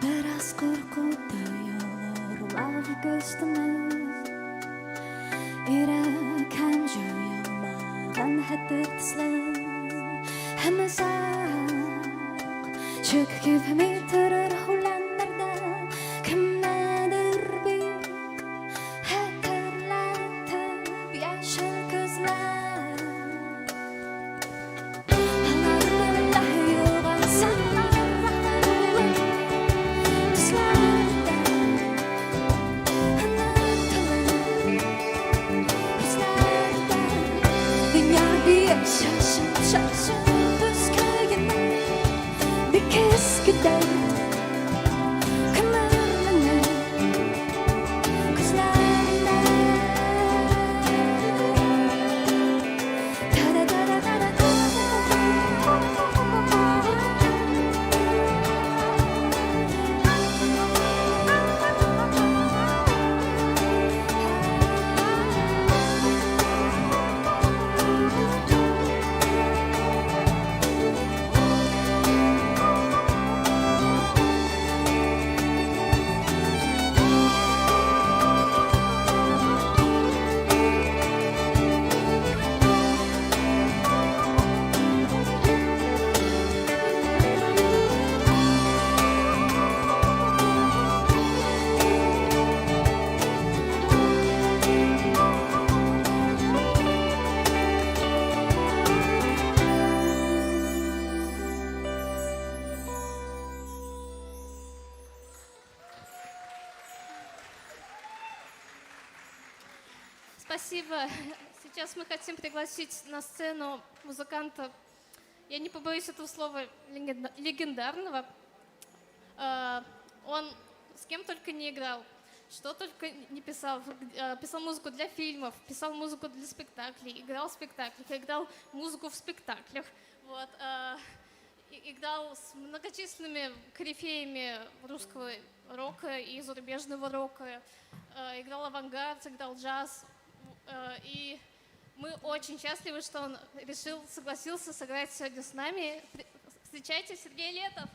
Бераз курку тоелыр көстемә. Ирек һәм җуелмаган хәтер төсле. Һәм озак чүккүпми торыр үләннәрдә кемнедер бик хәтерләтеп яшел күзләр. Алар берлә югалсыннар булып төсләрдә онытылып күзләрдә. Дөнья бик шашып шашып үскәгенә бик эскедән күмерләнә күзләрендә.
Спасибо. Сейчас мы хотим пригласить на сцену музыканта, я не побоюсь этого слова, легендарного. Он с кем только не играл, что только не писал. Писал музыку для фильмов, писал музыку для спектаклей, играл в спектаклях, играл музыку в спектаклях. Вот, играл с многочисленными корифеями русского рока и зарубежного рока. Играл авангард, играл джаз. И мы очень счастливы, что он решил, согласился сыграть сегодня с нами. Встречайте, Сергей Летов.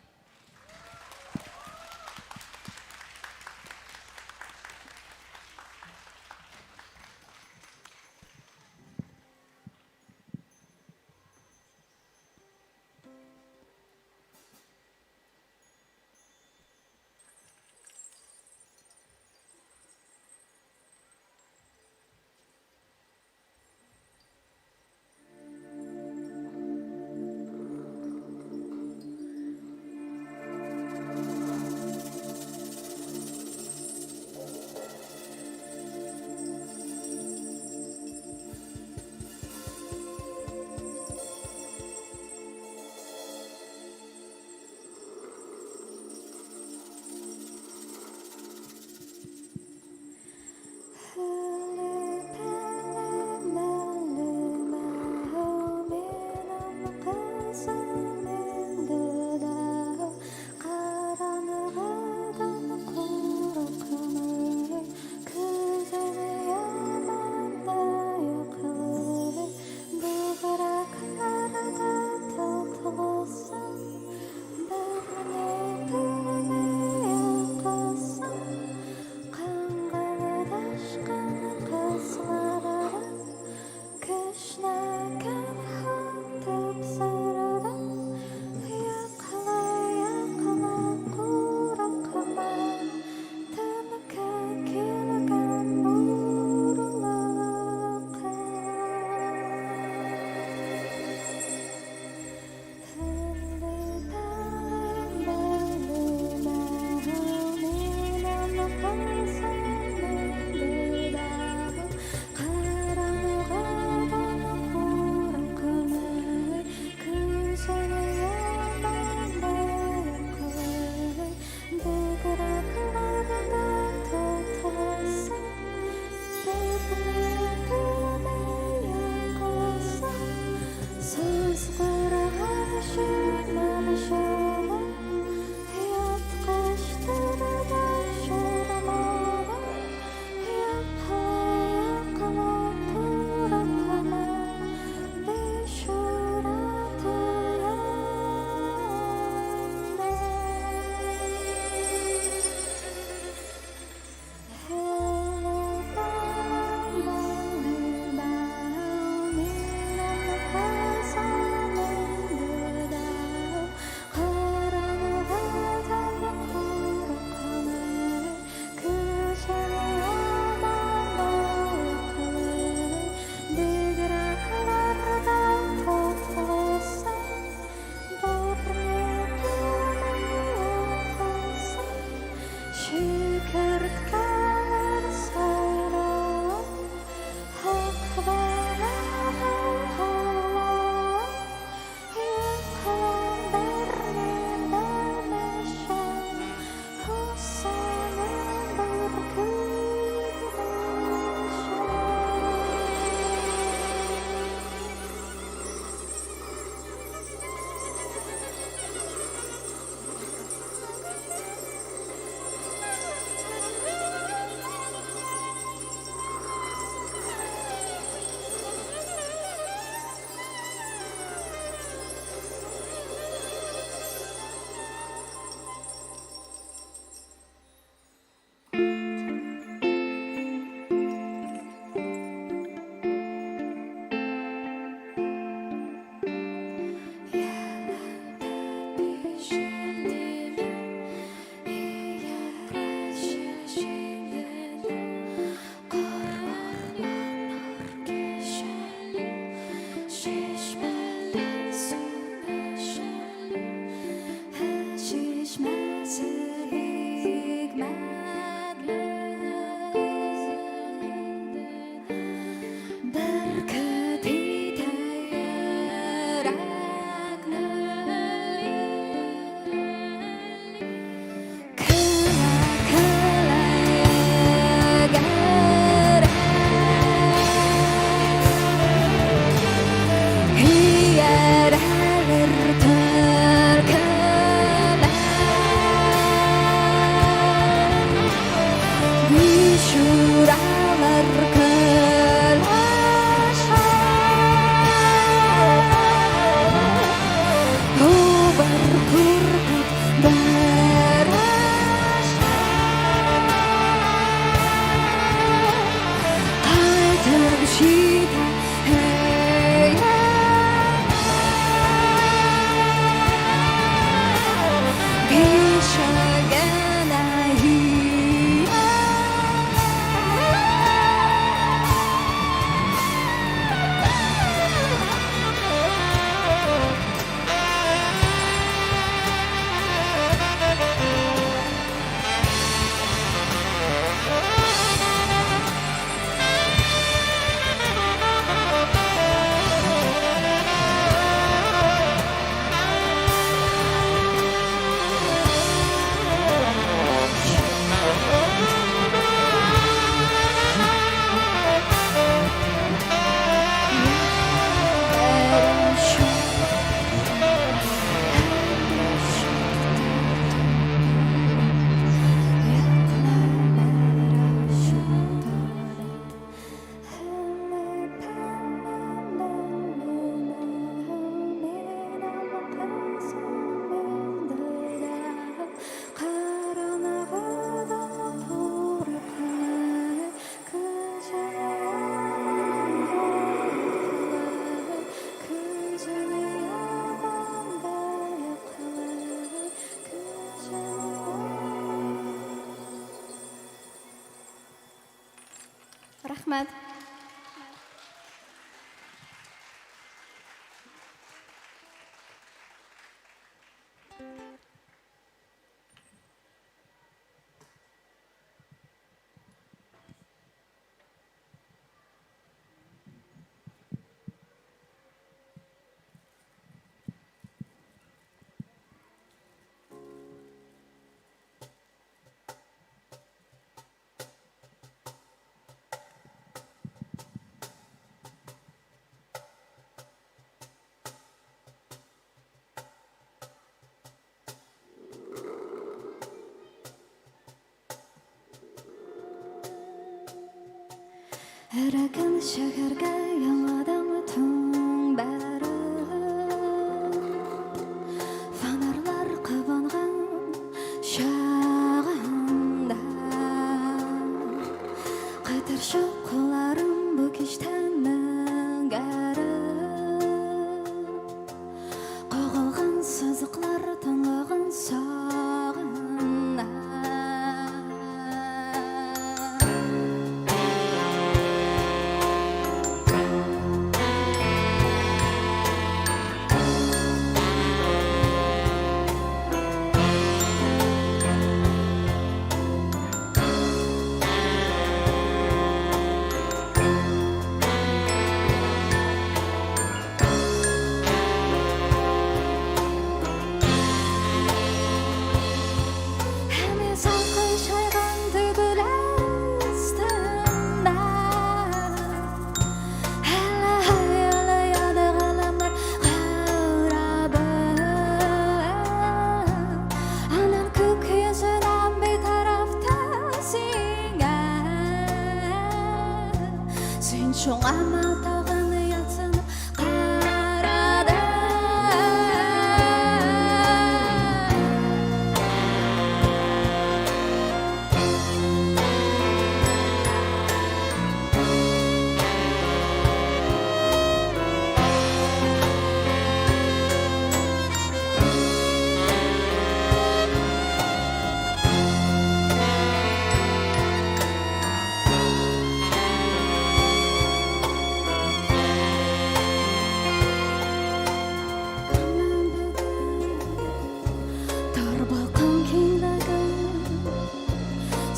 җитә. Рәхмәт.
Эрегән шәһәргә яңадан төн бәреп, Фонарьлар кабынган чагында, Кытыршы кулларым бу кичтән меңгәреп, Кагылган сызыклар тынлыгын сагына. Һәм салкын чайган төбеләр өстендә Әле хыялы яды галәмнәр корабы. Аннан күк йөзенә битарафта сиңа. Син шуңамы тагын ятсынып карадың? Тар балкон киңлеге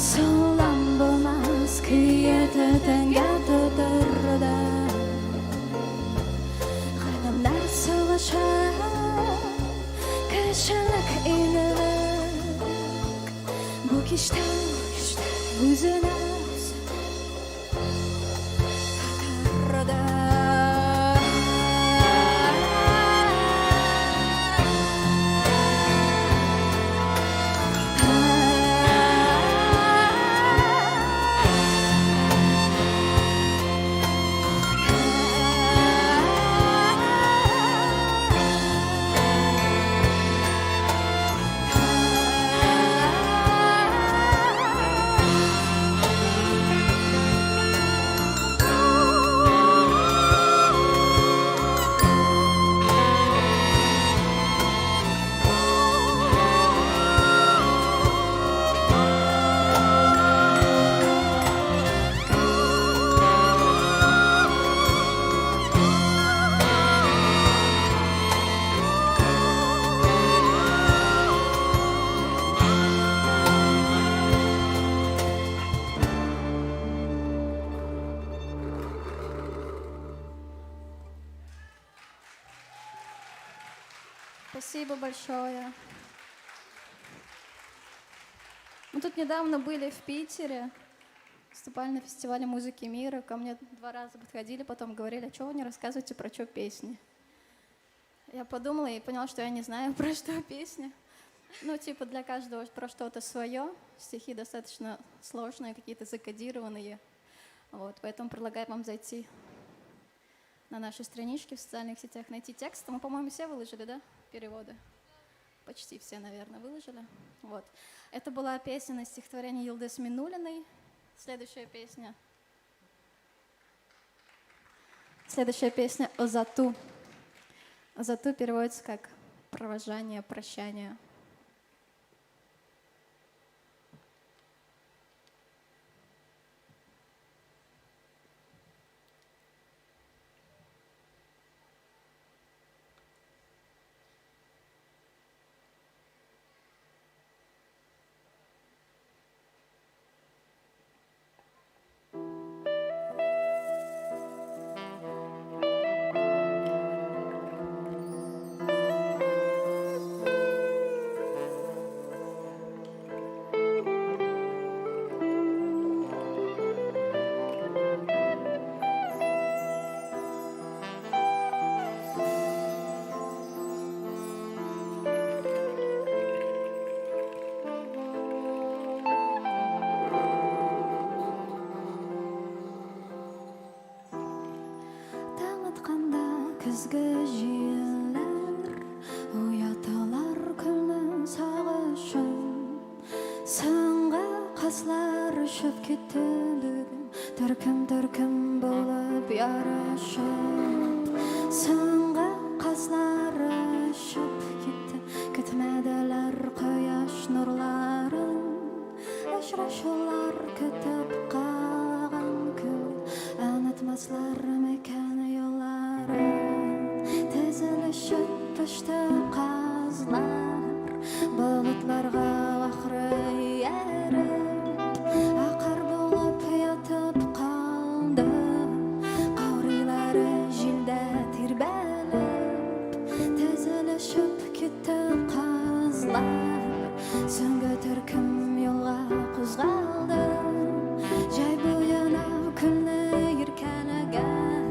Салам булмас көе төтенгә тутырды. Галәмнәр сугышы, Кешелек игелек Бу кичтә үзенә керде.
Спасибо большое. Мы тут недавно были в Питере, выступали на фестивале музыки мира. Ко мне 2 раза подходили, потом говорили, а чего вы не рассказываете, про что песни? Я подумала и поняла, что я не знаю, про что песни. Ну, типа, для каждого про что-то свое. Стихи достаточно сложные, какие-то закодированные. Вот, поэтому предлагаю вам зайти на наши странички в социальных сетях, найти текст. Мы, по-моему, все выложили, да, переводы? Почти все, наверное, выложили. Вот. Это была песня на стихотворение Йылдыз Миннуллиной. Следующая песня. Следующая песня «Озату». «Озату» переводится как «провожание, прощание». Таң атканда көзге җилләр уяталар көннең сагышын. Соңгы казлар очып китте бүген төркем-төркем булып ярышып. Соңгы казлар очып китте, көтмәделәр кояш нурларын. Очрашулар көтеп калган күңел онытмаслар микән юлларын. Тезелешеп төште казлар болытларга ахры ияреп, акар булып ятып калды каурыйлары җилдә тирбәлеп. Тезелешеп китте казлар, соңгы төркем юлга кузгалды. Җәй буена көнне иркәләгән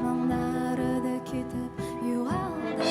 моңнары да китеп югалды.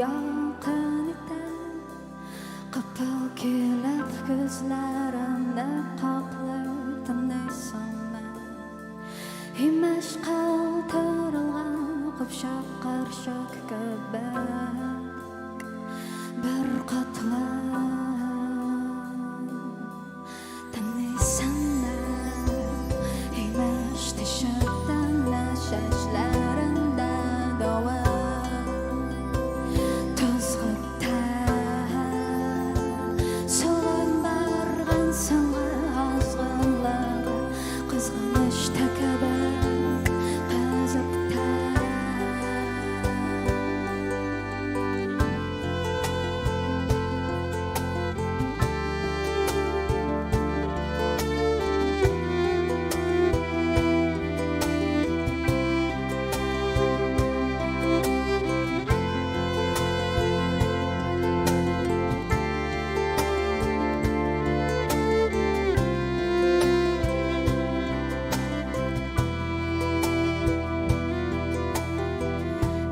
Якын итә. Капыл килеп күзләремне каплый, тыныйсыңмы? Имеш калтырылган купшак карчык кебек беркатлы. Тыныйсыңмы? Имеш тишектән чәчләрендә давыл тузгыта. Сугып барган соңгы азгынлыгы кызганыч та кебек кызыкта.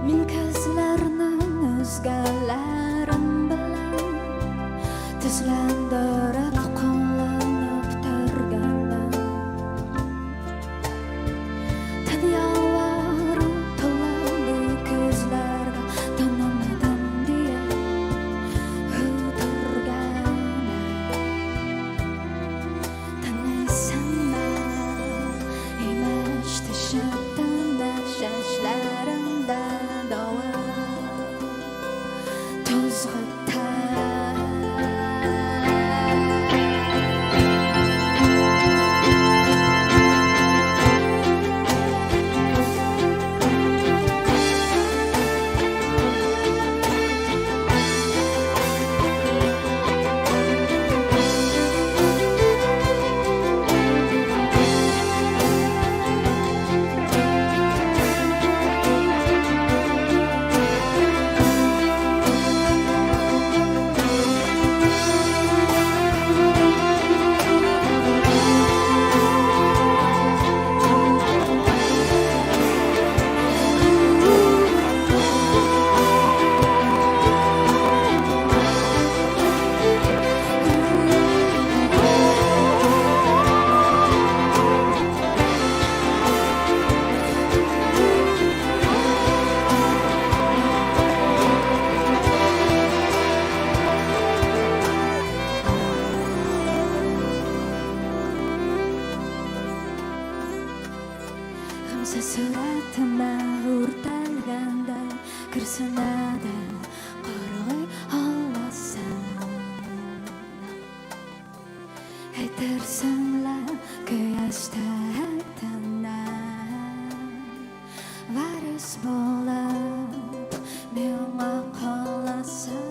Мин көзләрнең үзгәләрен беләм, Төсләндереп кулланып торганын. Дөньялар тулы бу күзләргә танымадым диеп утырганын. Таныйсыңмы? Имеш тишектән чәчләрендә давыл тузгыта. Гамьсез сурәтемә үртәлгәндәй көрсенә дә карый аласың. Әйтерсең лә көяз тәтенә варис булып миңа каласың.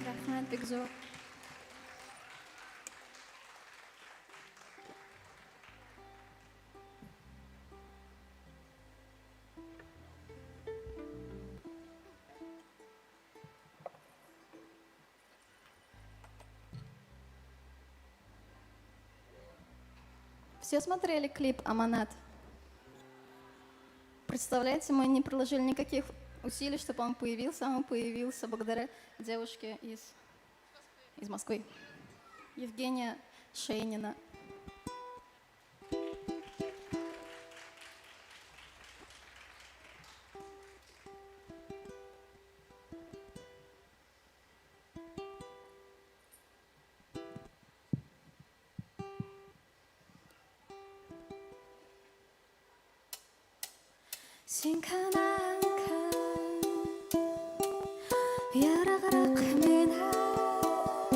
Рәхмәт, бик зур. Все смотрели клип «Аманат»? Представляете, мы не приложили никаких усилий, чтобы он появился, а он появился благодаря девушке из из Москвы. Евгения Шейнина.
Син көннән-көн ераграк миннән,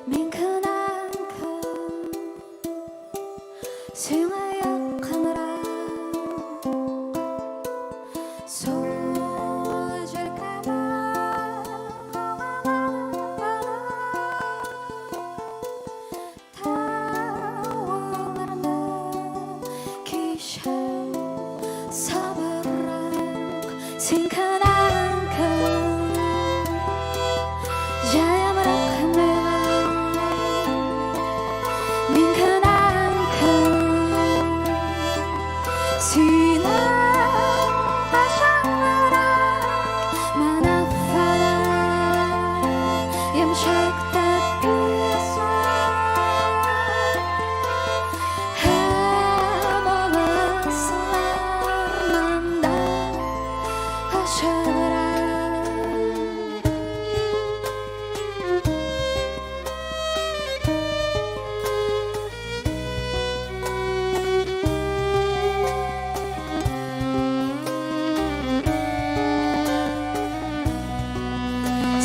мин көннән-көн сиңа якынрак. Сул җилкәмә кагыла тауларны кичәм сабыррак. Син көннән-көн җаемрак миңа, мин көннән-көн сине ышанырак. Менә йомшак тәписең һәм алыслар монда ачыграк.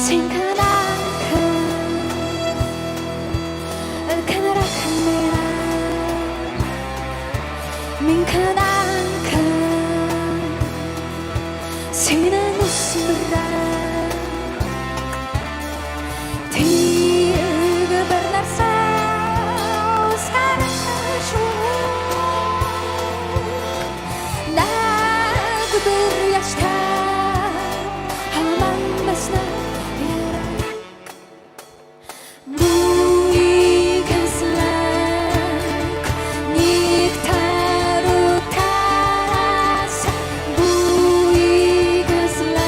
Син көннән-көн өлкәнрәк миннән, мин көннән-көн синнән үсмеррәк. Тик бер нәрсә үзгәреш юк, нәкъ бер яшьтә һаман безнең йөрәк. Бу игезлек никтер үтәс, бу игезлек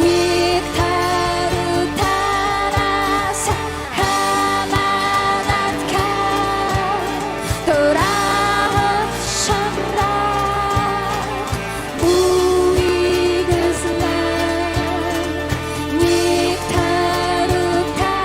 никтер үтәс, әманәткә тора охшабрак. Бу игезлек никтер үтәс.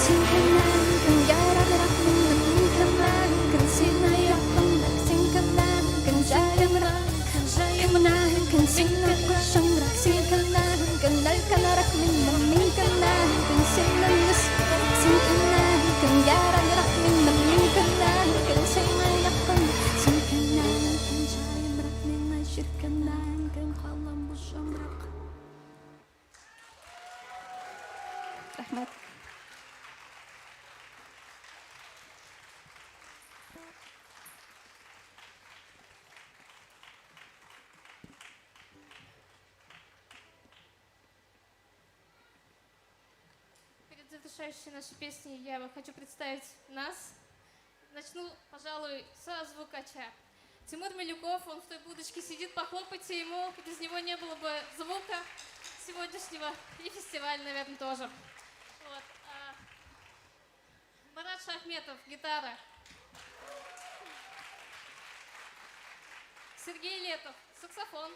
Син көннән-көн ераграк миннән, мин көннән-көн сиңа якынрак. Син көннән-көн җаемрак, көннән-көн сиңа кушымрак. Син көннән-көн өлкәнрәк миннән, мин көннән-көн синнән өстәрәк. Син көннән-көн ераграк миннән, мин көннән-көн сиңа якынрак. Син көннән-көн җаемрак миңа, җир көннән-көн калам бушамрак.
Рәхмәт.
Перед завершающей нашей песней я вам хочу представить нас. Начну, пожалуй, со звукача. Тимур Милюков, он в той будочке сидит, похлопайте ему, без него не было бы звука сегодняшнего и фестиваль, наверное, тоже. Вот. Марат Шахметов, гитара. Сергей Летов, саксофон.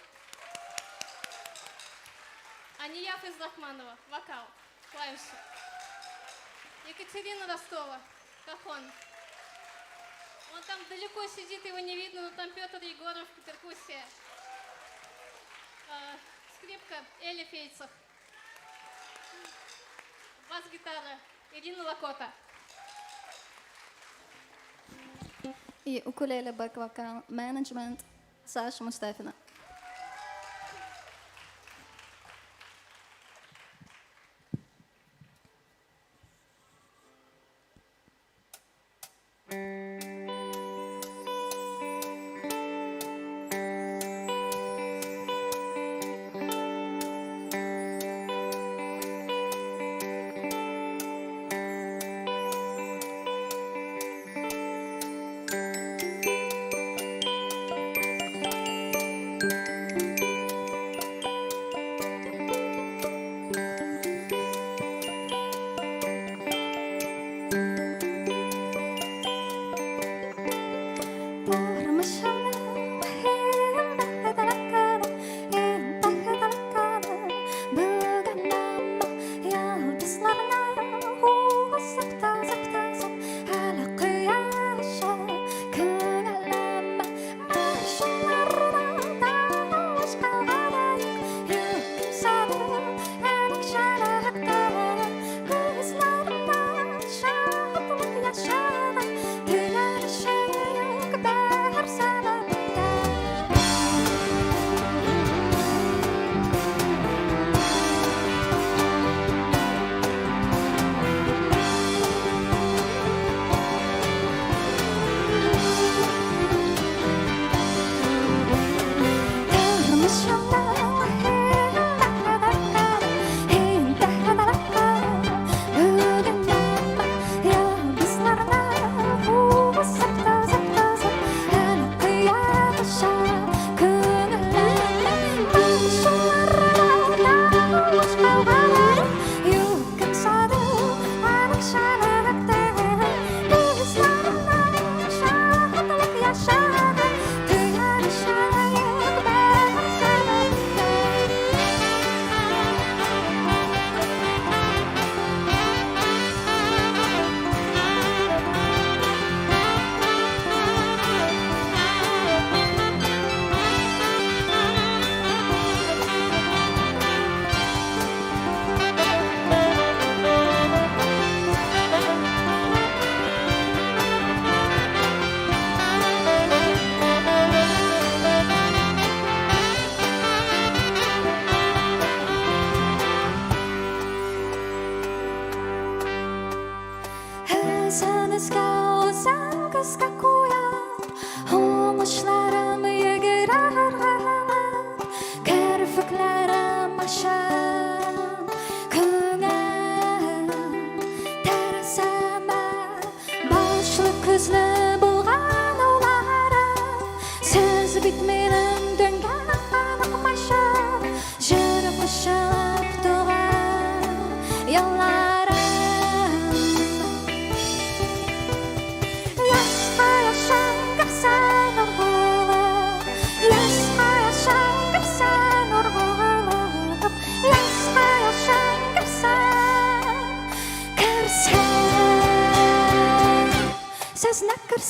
Ания Файзрахманова, вокал, клавиши. Екатерина Ростова, кахон. Он там далеко сидит, его не видно, но там Петр Егоров, перкуссия. Скрипка Эля Фейцев. Бас-гитара Ирина Лакота.
И укулеле, бэк-вокал, менеджмент Саша Мустафина.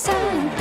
Shine.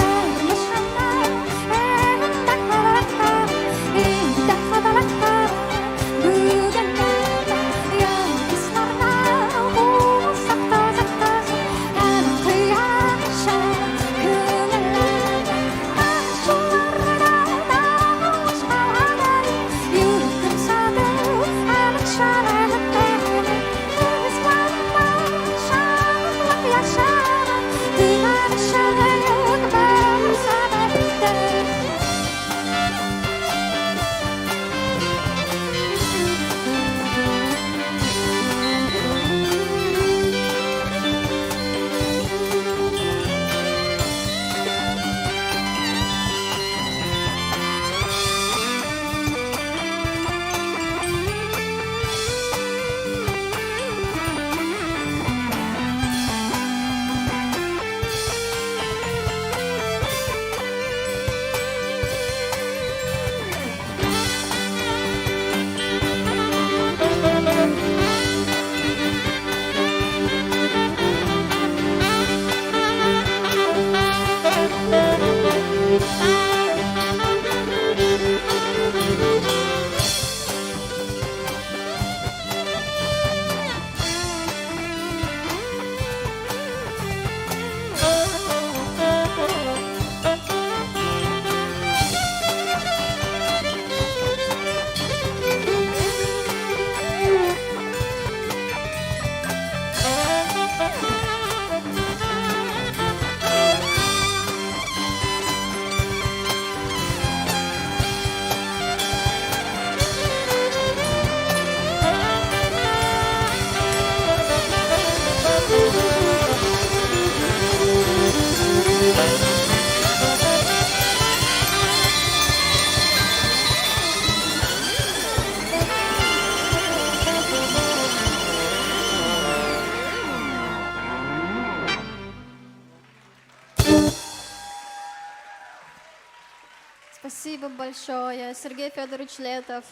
Спасибо большое. Сергей Федорович Летов.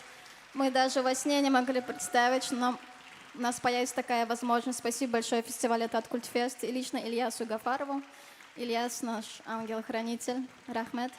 Мы даже во сне не могли представить, что у нас появится такая возможность. Спасибо большое фестивалю «Таткультфест» и лично Ильясу Гафарову. Ильяс наш ангел-хранитель. Рахмет.